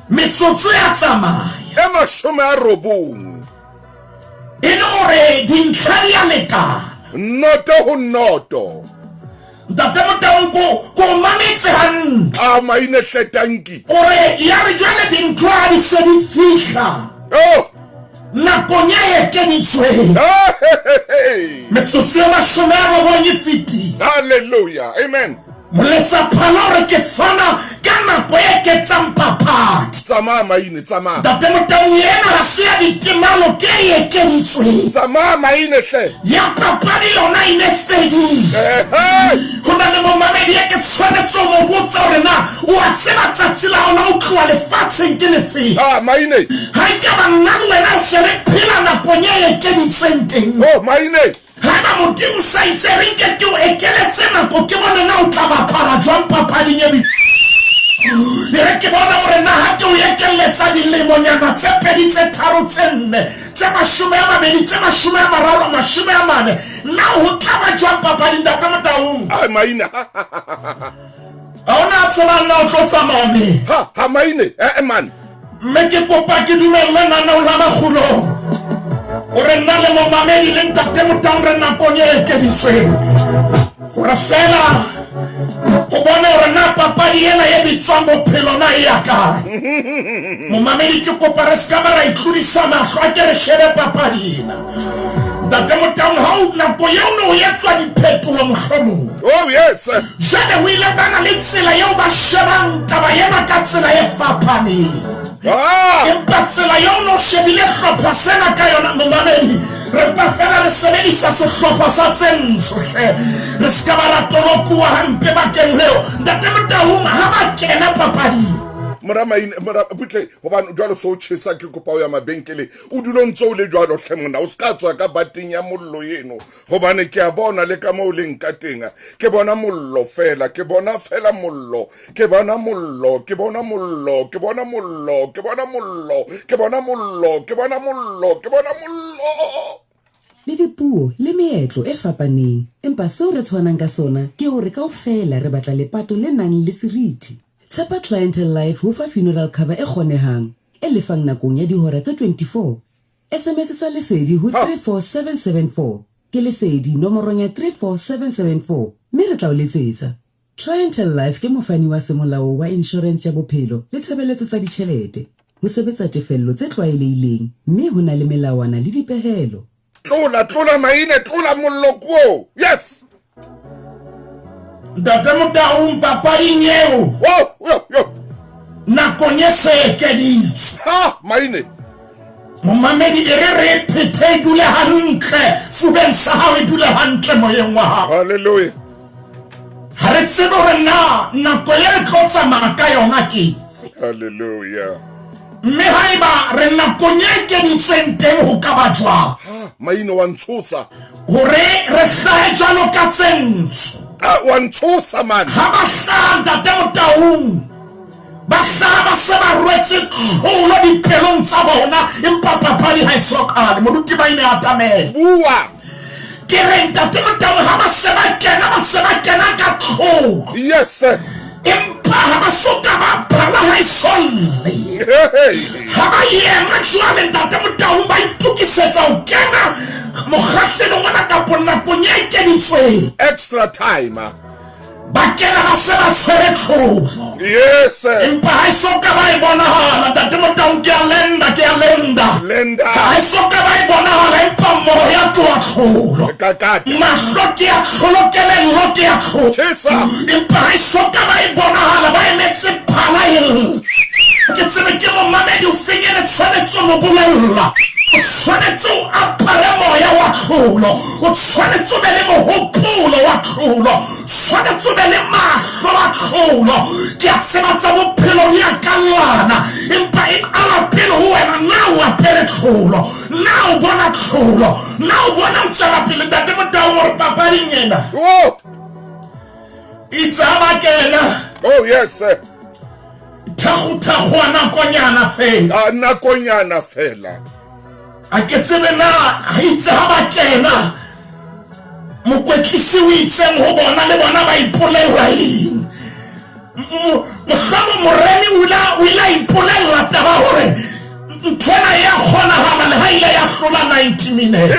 Metsotso ya tsamaya. E 90. E le hore dintlha di a lekana. 0 ho 0. Ntate Motaung, ko ko mametse hantle. A maine hle tanki. O re ya re jwale dintho ha di se di fihla. Oh. Nakong e ekeditsweng. Hey. Metsotso e 90 e fetile. Hallelujah. Amen. Moletsaphala o re ke fana ka nako e eketsang papadi. Tsamaya maine, tsamaya. Ntate Motaung, ena ha se ya ditemalo, ke e ekeditsweng. Tsamaya maine hle. Ya papadi yona e ne fedile. Ehe. Ho na le momamedi e ke tshwanetse ho mo botsa hore na o a tseba tsatsi la hao la ho tloha lefatsheng ke lefeng. Ah, maine. Ha ekaba nna le wena re se re phela nakong e ekeditsweng teng. Oh, maine. Haeba Modimo o sa itse re nke ke o ekeletse nako, ke bone na o tla bapala jwang papading e E re ke bone hore na ha ke o ekelletsa dilemonyana tse pedi, tse tharo, tse nne, tse 20, tse 30, 40, na ho tla ba jwang papading, Ntate Motaung? Ai, maina. Ha o na tsebang na o tlo tsamaya neng. Ha, ha maine, eh, man. Mme ke kopa ke dumelle naneong la makgulong hore nna le momamedi le Ntate Motaung re nakong e ekeditsweng. Hore feela o bone hore na papadi ena e bitswang bophelo na e ya kae. Momamedi ke kopa re se ka ba ra itlodisa mahlo a ke re shebe papadi ena. Ntate Motaung ha o nako eo ne o etswa diphetolo mohlomong. Oh yes. Jwale ho ile ba na le tsela eo ba shebang taba ena ka tsela e fapaneng. Ah! Empa tsela eo no shebile hlopha sena ka yona momamedi re mpa fela re sebedisa sehlopha sa tse ntsho hle re se ka ba ra tolokuwa hampe bakeng leo ntate Motaung ha ba kena papading. Mora maine mora butle hobane jwalo so tjhesa ke kopa o ya mabenkeleng o dule o ntse o le jwalo hle monna o se ka tswa ka bateng ya mollo eno hobane ke a bona le ka moo leng ka teng ke bona mollo fela ke bona fela mollo ke bona mollo ke bona mollo ke bona mollo ke bona mollo ke bona mollo ke bona mollo ke bona mollo. Le dipuo le meetlo e fapaneng, empa seo re tshwanang ka sona ke hore kaofela re batla lepato le nang le seriti. Tshepa Clientele Life ho fa funeral cover e kgonehang, e lefang nakong ya dihora tse 24. SMS tsa Lesedi ho 34774. Ke Lesedi nomorong ya 34774 mme re tla o letsetsa. Clientele Life ke mofani wa semolao wa inshorense ya bophelo le tshebeletso tsa ditjhelete. Ho sebetsa tefello tse tlwaelehileng mme ho na le melawana le dipehelo. Tlola, tlola maine, tlola mollo kuo. Yes. Ntate Motaung papading eo. Oh, yo, yo. Nakong e se ekeditswe. Ha, maine. Momamedi e re re e phethe e dule hantle fubeng sa hao e dule hantle moyeng wa hao. Hallelujah. Ha re tsebe hore na nako e re tlo tsamaya ka yona ke efe. Hallelujah. Mme haeba re nakong e ekeditsweng teng ho ka ba jwang? Ha, maine wa ntshosa. Hore re hlahe jwalo ka tse ntsho. Ha, wa ntshosa man. Ha ba hlaha Ntate Motaung, ba hlaha ba se ba rwetse tlholo dipelong tsa bona, empa papadi ha e so qale. Moruti Maine atamela. Bua. Ke re Ntate Motaung ha ba se ba kena, ba se ba kena ka tlholo. Yes sir. Empa ha ba so ka ba bala ha e so lle. Ha ba ema jwale Ntate Motaung ba itokisetsa ho kena mokgahlelong ona kapo nakong e ekeditsweng. Extra time. Ba kena ba se ba tshwere tlholo. Yes. Empa ha e so ka ba e bonahala Ntate Motaung ke a lenda ke a lenda. Lenda. Ha e so ka ba e bonahala empa moya ke wa tlholo. Kakata. Mahlo ke a tlholo kelello ke a tlholo. Chesa. Empa ha e so ka ba e bonahala ba emetse phala e lle. Ke tsebe ke momamedi o feng e le tshwanetse o mo bolella. O tshwanetse o apare moya wa tlholo. O tshwanetse o be le mohopolo wa tlholo. Tshwanetse o be le mahlo a tlholo. Ke a tseba tsa bophelo di a kallana, empa e qala pele ho wena. Na o apere tlholo? Na o bona tlholo? Na o bona o tswela pele? Ntate Motaung o re papading ena. Oh! Itse ha ba kena. Oh yes sir. Thakgo-thakgo a nakonyana fela. A nakonyana fela. A ke tsebe na itse ha ba kena mokwetlisi o itseng ho bona le bona ba ipolella eng. Mohlomong Moremi o ile o ile a ipolella taba hore nthwena e a kgonahala le ha ile ya hlola 90 minutes.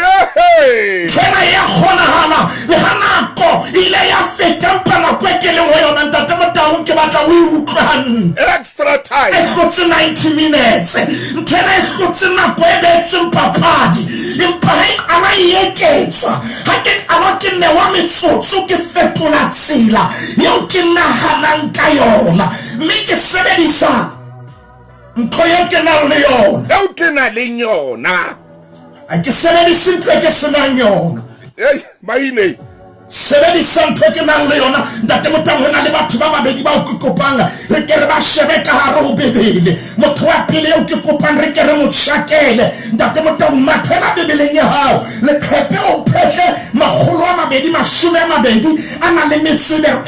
Nthwena e a kgonahala le ha nako e ile ya feta empa nako e ke leng ho yona Ntate Motaung ke batla o e utlwe hantle. Extra time. E hlotse 90 minutes. Nthwena e hlotse nako e beetsweng papadi. Empa ha e qala e eketswa, ha ke qala ke newa metsotso ke fetola tsela eo ke nahanang ka yona mme ke sebedisa ntho eo ke nang le yona. Eo ke nang le yona. Ha ke sebedise ntho e ke se nang yona. Ei, maine. Sebedisa ntho e ke nang le yona. Ntate Motang, ho na le batho ba babedi bao ke kopang re ke re ba shebe ka hare ho Bibele. Motho wa pele eo ke kopang re ke re mo tjhakele. Ntate Motang, mathela Bibeleng ya hao leqhepe o phetle 220 a na le metso e a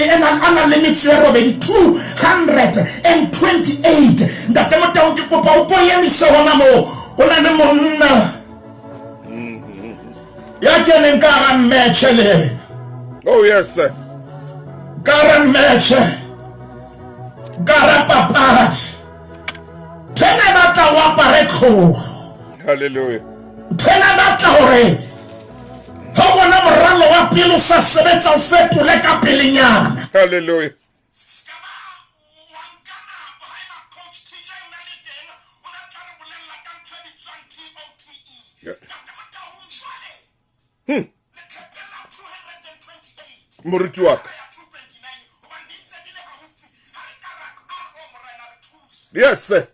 na le metso e robedi, 228. Ntate Motang, ke kopa o ko emise hona moo. O na le monna ya keneng ka hara match le yena. Oh yes sir. Ka hara match, ka hara papadi. Nthwena e batla o apare tlhoro. Hallelujah. Nthwena e batla hore ha o bona moralo moralo wa pele o sa sebetsa o fetole ka pelenyana. Hallelujah. Hmm. Moruti wa ka. Yes, sir.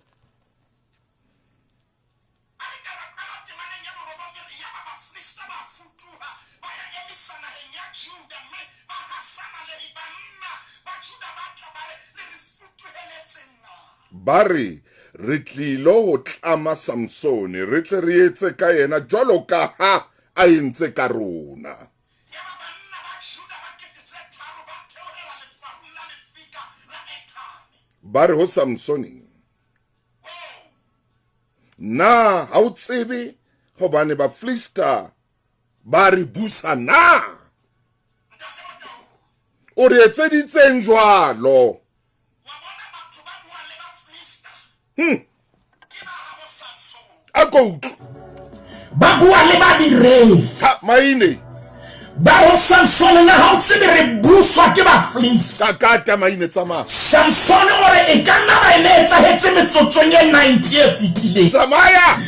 Ba re, Re tlilo ho tlama Samsone, re tle re etse ka yena jwalo ka ha a entse ka rona. Ba re ho Samsone, Na ha o tsebe hobane Bafilista ba re busa na? O re etseditseng jwalo? Hmm. A ko utlwe. Ba bua le ba direng. Ha, maine. Ba ho Samsone, na ha o tsebe re buswa ke Bafilista? Kakata maine, tsamaya. Samsone o re e ka nna ba e ne etsahetse metsotsong e 90 e fetileng. Tsamaya.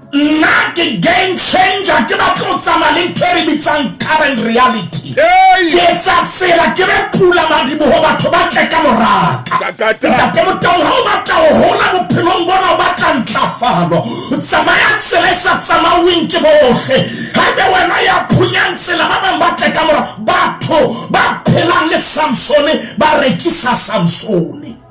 Nna ke game changer, ke batle ho tsamaya le ntho e re bitsang current reality. Ke etsa tsela ke be pula madiboho batho ba tle ka moraka. Ntate Motaung ha o batla ho hola bophelong bona o batla ntlafalo, tsamaya tsela e sa tsamauweng ke bohle. Haebe wena ya phunyang tsela ba bang ba tle ka mora. Batho ba phelang le Samsone ba rekisa Samsone.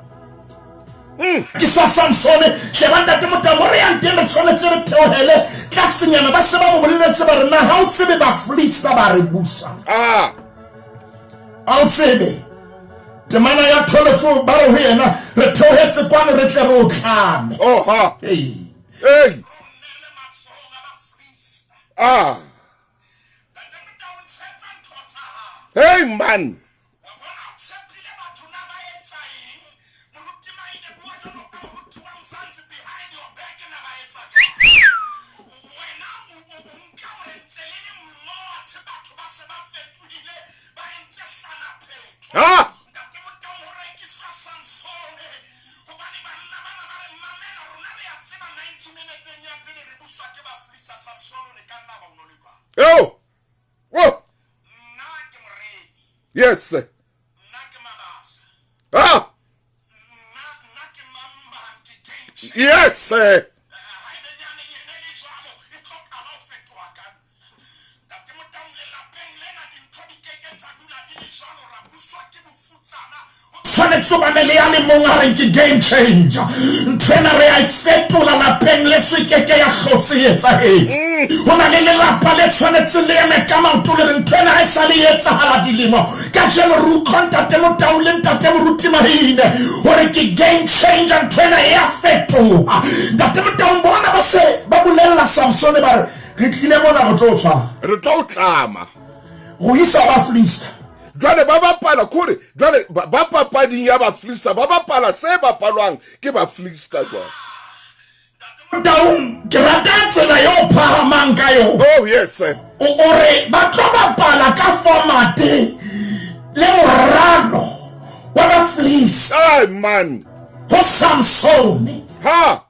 Ke sa Samsone. Sheba Ntate Motau, mo re yang teng re tshwanetse re theohele tlasenyana. Ba se ba mo boleletse ba re, na ha o tsebe Bafilista ba re busa? Ah. Ha o tsebe? Temana ya 12 ba re ho yena, re theohetse kwano re tle re o tlame. Oh ha. Hey. Hey. Ah. Hey man. Ha! Eo! Whoa! Yes, sir. Ah! Yes, sir. Tshwanetse o bane le ya le mong a reng ke game changer. Ntho ena re a e fetola lapeng le se ke ke ya hlotse e etsahetse. Ho na le lelapa le tshwanetseng le eme ka maoto le re ntho ena ha e sa le e etsahala dilemo. Kajeno re utlwa Ntate Motau le Ntate Moruti Mahine hore ke game changer, ntho ena e a fetoha. Ntate Motau bona ba se ba bolella Samsone ba re, re tlile mona re tlo o tshwara. Re tlo o tlama. Go isa Bafilista. Jwale ba bapala, kore jwale ba papading ya Bafilista, ba bapala se bapalwang ke Bafilista jwale. Motaung, ke rata tsela ye o phahamang ka yona. Oh, yes, sir. O, o re ba tlo bapala ka formate le moralo wa Bafilista. Ai, man. Ho Samsone. Ha!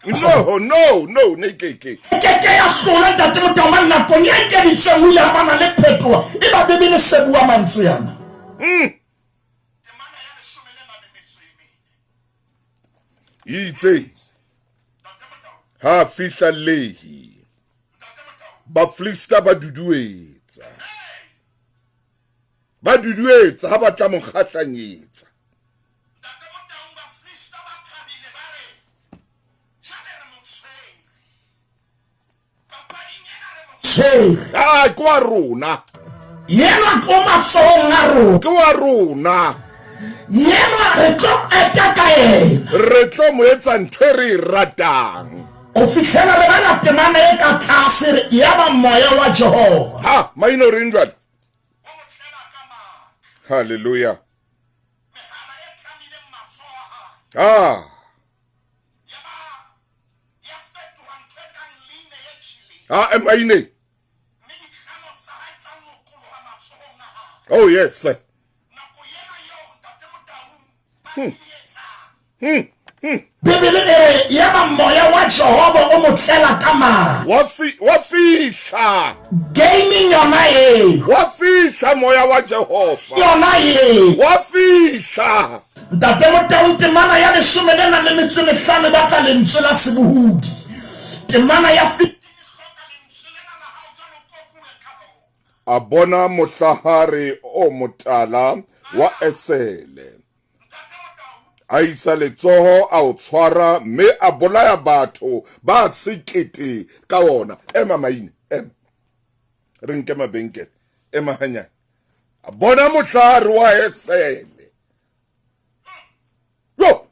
No, no, no, ne ke ke. E ke ke ya hlola Ntate Motaung nakong e ekeditsweng ho ile ha bana le phetoho e ba Bibele se bua mantswe ana. Itse ha fihla Lehi, Bafilista ba duduetsa. Ba duduetsa ha ba tla mo kgahlanyetsa. Tshwere. Ah, ke wa rona. Yena ko matsohong a rona. Ke wa rona. Yena re tlo qeta ka yena. Re tlo mo etsa ntho e re e ratang. O fihlela re bala temana e ka tlase re yaba moya wa Jehova. Ha, maino o reng jwale? Hallelujah. Ah. Ha emaine. Oh yes. Bibele e re, Yaba moya wa Jehova o mo tlela ka matla. Wa fi, wa fihla. Gaming yona ye. Wa fihla moya wa Jehova. Yona ye. Wa fihla. Ntate Motaung temana ya leshome le nang le metso e mehlano e batla lentswe la sebohodi. Temana ya 15 e hloka lentswe lena la hao jwalo kokuwe ka lona. A bona mohlahare o motala wa esele. A isa letsoho a o tshwara mme a bolaya batho ba sekete ka wona. Ema maine, ema. Re nke mabenkele. Ema hanyane. A bona mohlahare wa esele. Yo!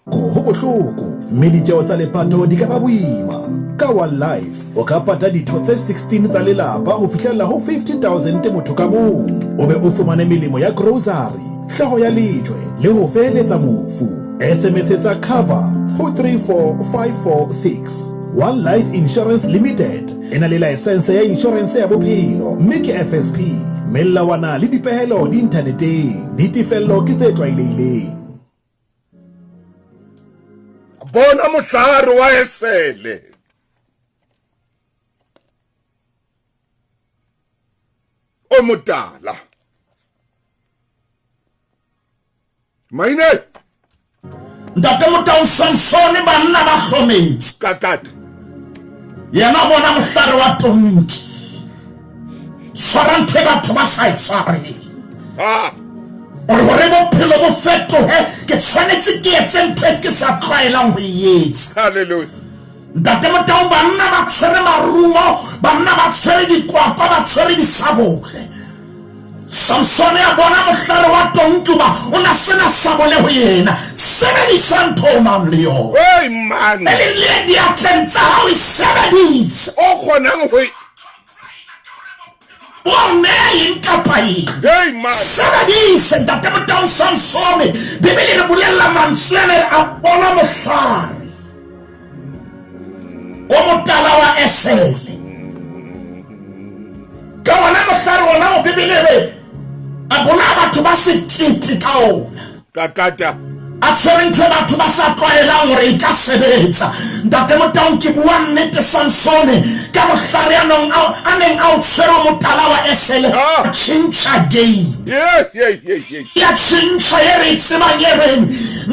Ho bohloko, mme ditjeo tsa lepato di ka ba boima. Ka One Life, o ka pata ditho tse 16 tsa lelapa ho fihlella ho 50 000 motho ka mong, o be o fumane melemo ya grocery, hlooho ya lejwe le ho feheletsa mofu. SMS-etsa cover ho 34546. One Life Insurance Limited e na le laesense ya inshorense ya bophelo mme ke FSP. Melawana le dipehelo di inthaneteng. Ditefello ke tse tlwaelehileng. Bona mohlare wa esele. O motala. Maine. Ntate Motaung Samsone banna ba hlometse. Kakata. Yena bona mohlare wa tonki. Tshwara ntho e batho ba sa e tshwareng. Ah. O re hore bophelo bo fetohe ke tshwanetse ke etse ntho e ke sa tlwaelang ho e etsa. Hallelujah. Ntate Motaung banna ba tshwere marumo, banna ba tshwere dikwakwa, ba tshwere disabole. Samsone a bona mohlare wa tonki hoba o na se na sabole ho yena. Sebedisa ntho o nang le yona. Hey man. E leng le diatleng tsa hao e sebedise. O kgonang ho e. O nee eng kapa eng. Hey man. Sebedise Ntate Motaung Samsone. Bibele e re bolella mantswe ana e re a bona mohlare o motala wa esele. Ka wona mohlare wona o Bibele e re a bolaya batho ba sekete ka ona. Kakata. A tshwere ntho e batho ba sa tlwaelang hore e ka sebetsa. Ntate Motaung ke bua nnete Samsone ka mohlare a nong a neng a o tshwere o motala wa esele a tjhentjha game. Yeah, yeah, yeah, yeah. Ya tjhentjha e re e tsebang e reng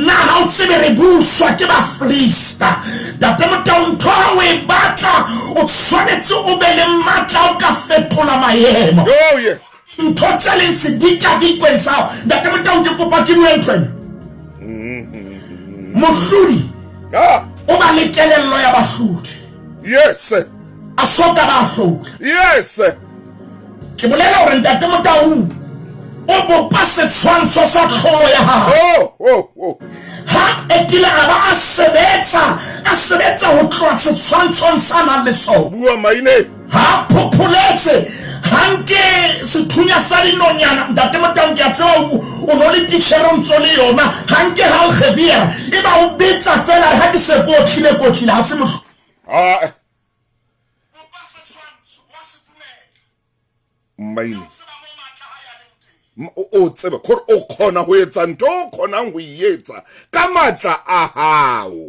na ha o tsebe re buswa ke Baflista. Ntate Motaung ntho ha o e batla o tshwanetse o be le matla a o ka fetola maemo. Oh yeah. Ntho tse leng sedikadikweng sa hao. Ntate Motaung ke kopa ke bue ntho ena. Mohlodi o ba le kelello ya bahlodi. Yes. A so ka ba hlola. Yes. Ke bolela hore Ntate Motaung o bopa setshwantsho sa tlholo ya hae. Oh, oh, oh. Ha qetile a ba a sebetsa, a sebetsa ho tloha setshwantshong sa nang le sona. Bua maine. Ha a phopholetse, ha nke sethunya sa dinonyana. Ntate Motaung ke a tseba o no le titjhere o ntso le yona. Ha nke Hal Gevier e ba o betsa feela re ha ke se ke otlile ke otlile ha se mohlolo. Ah. Mmaine. O tseba gore o kgona ho etsa ntho o kgonang ho e etsa ka matla a hao.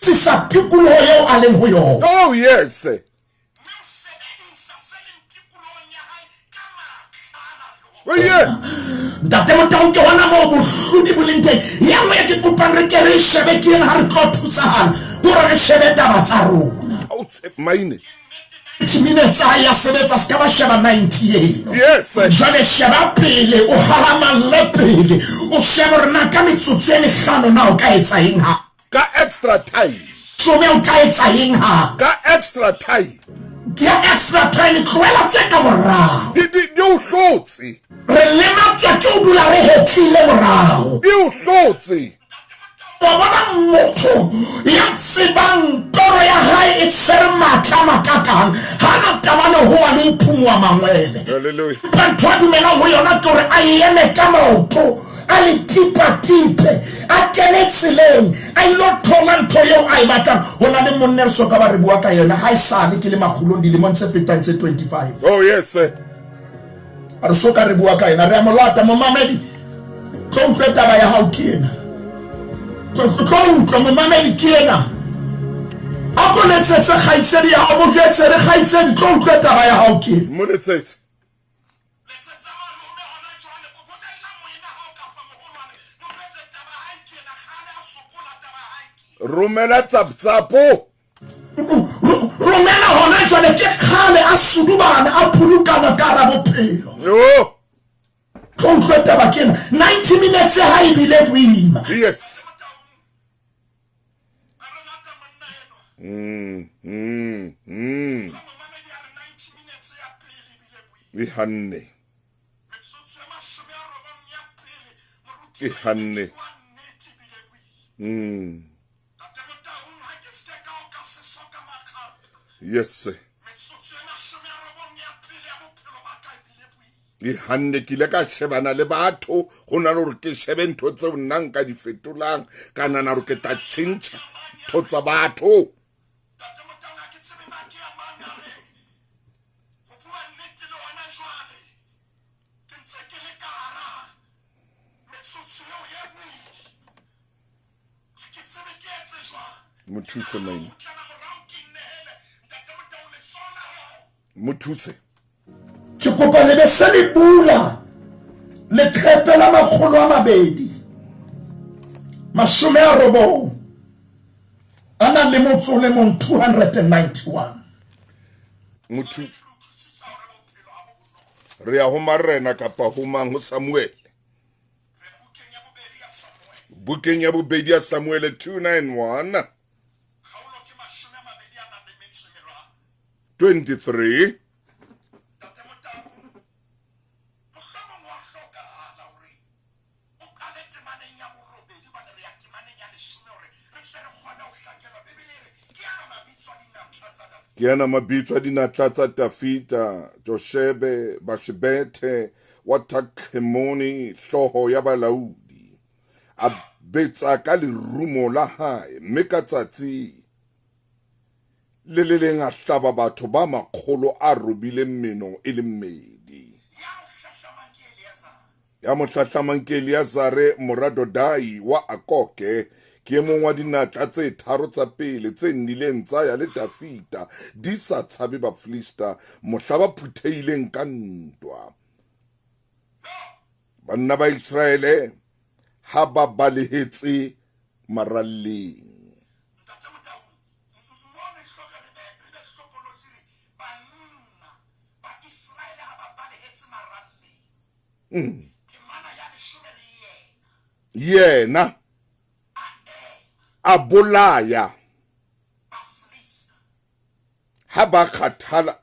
Sisa tikoloho eo a leng ho yona. Oh yes. Oh yeah. Ntate Motaung ke hona moo bohlodi bo leng teng. Ya nngwe e ke kopang re ke re e shebe ke eng ha re tlo thusahala ke hore re shebe taba tsa rona. Oh, maine. 90 minutes a ya sebetsa se ka ba sheba 90 eno. Yes. Jwale sheba pele o hahamalle pele o shebe hore na ka metsotso e mehlano na o ka etsa eng ha. Ka extra time. Some o ka etsa eng ha. Ka extra time. Ya extra time tlohela tse ka morao. Di di di o hlotse. Re lematswa ke ho dula re hetlile morao. Di o hlotse. Wa bona motho ya tsebang toro ya hae e tshwere matla a makakang, ha a na taba le ho wa le ho phunngwa mangwele. Hallelujah. Empa ntho a dumelang ho yona ke hore a eme ka maoto. a le tipatipe, a kene tseleng, a ilo thola ntho eo a e batlang. Ho na le monna re soka ba re bua ka yena ha esale ke le makgolong dilemong tse fetang tse 25. Oh yes. Re soka re bua ka yena, re a mo lata. Momamedi, tlo utlwe taba ya hao ke ena. Tlo utlwa, momamedi, ke ena. A ko letsetse kgaitsedi ya hao, mo jwetse re kgaitsedi, tlo utlwe taba ya hao ke ena. Mo letsetse. Romela tsaptsapo. Romela hona jwale, ke kgale a sudubana, a phulukana ka hara bophelo. Yo. Tlo utlwe taba ke ena. 90 minutes ha e bile boima. Yes. E hanne. E hanne. Yes. E hanne, ke ile ka shebana le batho go na le gore ke shebe ntho tseo nna nka di fetolang, ka nana gore ke tla tšhentšha ntho tsa batho. Mo thuse maine, mo thuse. Ke kopa le be se le bula leqepe la 291 a nang le motso o le mong, 291. Motho re ya ho marena kapa ho mang, ho Samuel, bukeng ya bobedi ya Samuel 291 23. Ke ana mabitso a dinatla tsa Dafida: Joshebe Bashebethe wa Takhemoni, hlooho ya balaodi, a betsa ka lerumo la hae, mme ka tsatsi le le leng a hlaba batho ba 802 meno e le mmedi. Ya mo hlahlamang ke Eleazare mora Dodai wa Akoke, ke e mong wa dinatla tse tharo tsa pele tse nnileng tsa ya le Dafida di sa tshabe Bafilista mohla ba phuthehileng ka ntwa. Banna ba Iseraele ha ba balehetse maralleng. Yena a bolaya ha ba kgathala,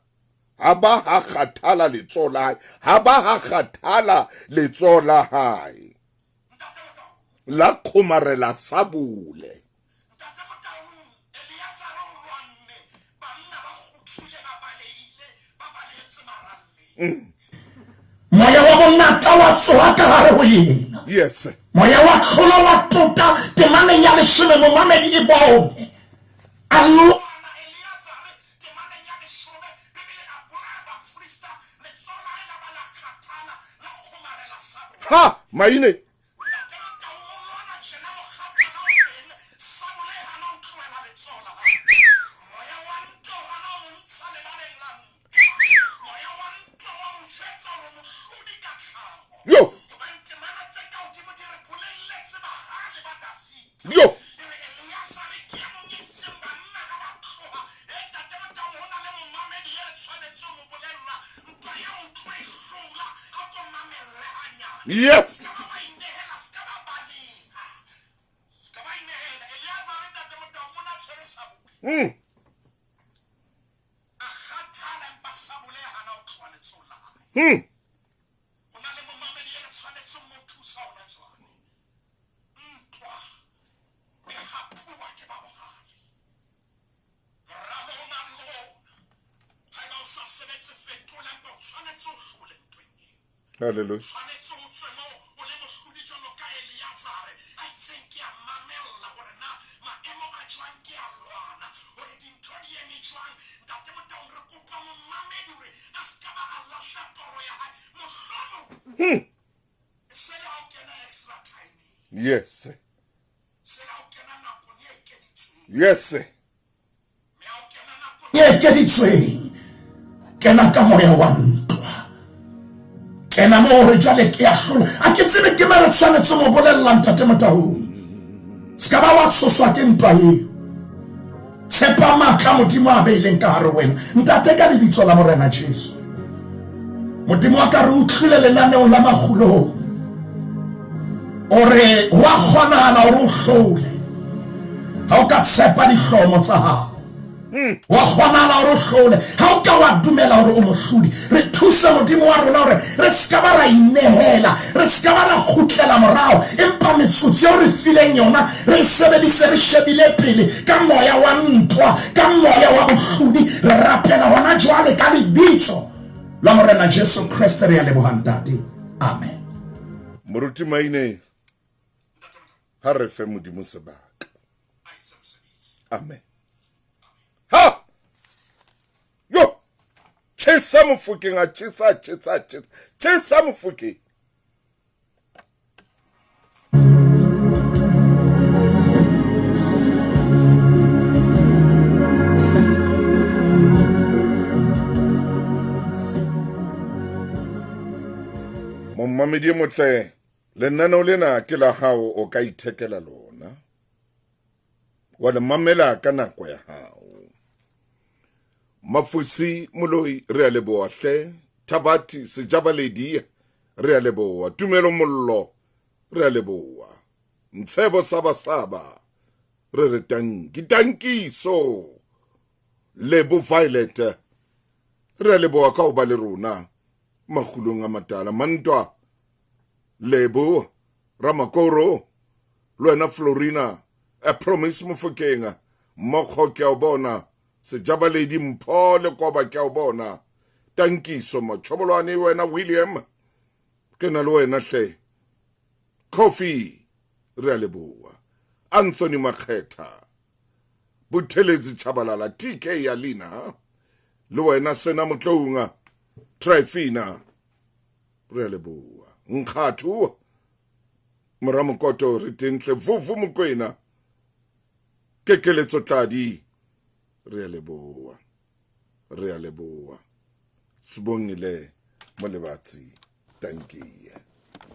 ha ba ha kgathala letsoho la hae, ha ba ha kgathala letsoho la hae la kgomarela sabole. Moya wa bonatla wa tsoha ka hare ho yena. Yes. Moya wa tlholo wa tota temaneng ya leshome, momamedi e bone. A lwana Ha, maine. Yo. Yo. Yes. Hallelujah. Tshwanetse o tswe moo o le mohlodi jwalo ka Eleazare a itseng ke a mamella hore na maemo a jwang ke a lwana hore dintho di eme jwang. Ntate Motaung re kopa momamedi hore a se ka ba a lahla toro ya hae mohlomong se le ha o kena extra timing. Yes. Se le ha o kena nakong e ekeditsweng. Yes. Mme ha o kena nakong e ekeditsweng kena ka moya wa ntwa. Kena moo hore jwale ke a hlola. A ke tsebe ke mang re tshwanetse mo bolella Ntate Motaung. Se ka ba wa tshoswa ke ntwa eo. Tshepa matla Modimo a beileng ka hare wena. Ntate ka lebitso la Morena Jesu. Modimo wa ka re utlwile lenaneong la makgulong. O re ho a kgonahala hore o hlole. Ha o ka tshepa dihlomo tsa hao. Wa kgonahala hore o hlole ha o ka wa dumela hore o mohlodi. Re thuse Modimo wa rona hore re se ka ba ra inehela, re se ka ba ra kgutlela morao, empa metsotso eo re fileng yona re e sebedise re shebile pele ka moya wa ntwa, ka moya wa bohlodi. Re rapela hona jwale ka lebitso la Morena Jesu Kreste re a leboha Ntate. Amen. Moruti Maine, ha re fe Modimo sebaka. Amen. Ha! Yo! Chesa mofokeng a chesa chesa chesa. Chesa mofokeng. Momamedi e motle, lenaneo lena ke la hao o ka ithekela lona. Wa le mamela ka nako ya hao. Mafusi Moloi re a leboha hle. Thabati Sejabaledi re a leboha. Tumelo Mollo re a leboha. Ntshebo Saba Saba re re tanki tankiso. Lebo Violet re a leboha ka ho ba le rona makgulong a matala. Mantwa Lebo Ramakoro le wena Florina a Promise Mofokeng Mokgo ke a o bona. Sejabaledi Mpho le Koba ke a o bona. Tankiso Mochobolwane wena William ke na le wena hle. Coffee re a leboha. Anthony Makgetha Buthelezi Chabalala TK ya Lina le wena Sena Motlounga Trifina re a leboha. Nkgathu Moramokoto re tentle Vuvu Mokwena Kekeletso Tladi re a leboha. Re a leboha. Sibongile Molebatsi tankie.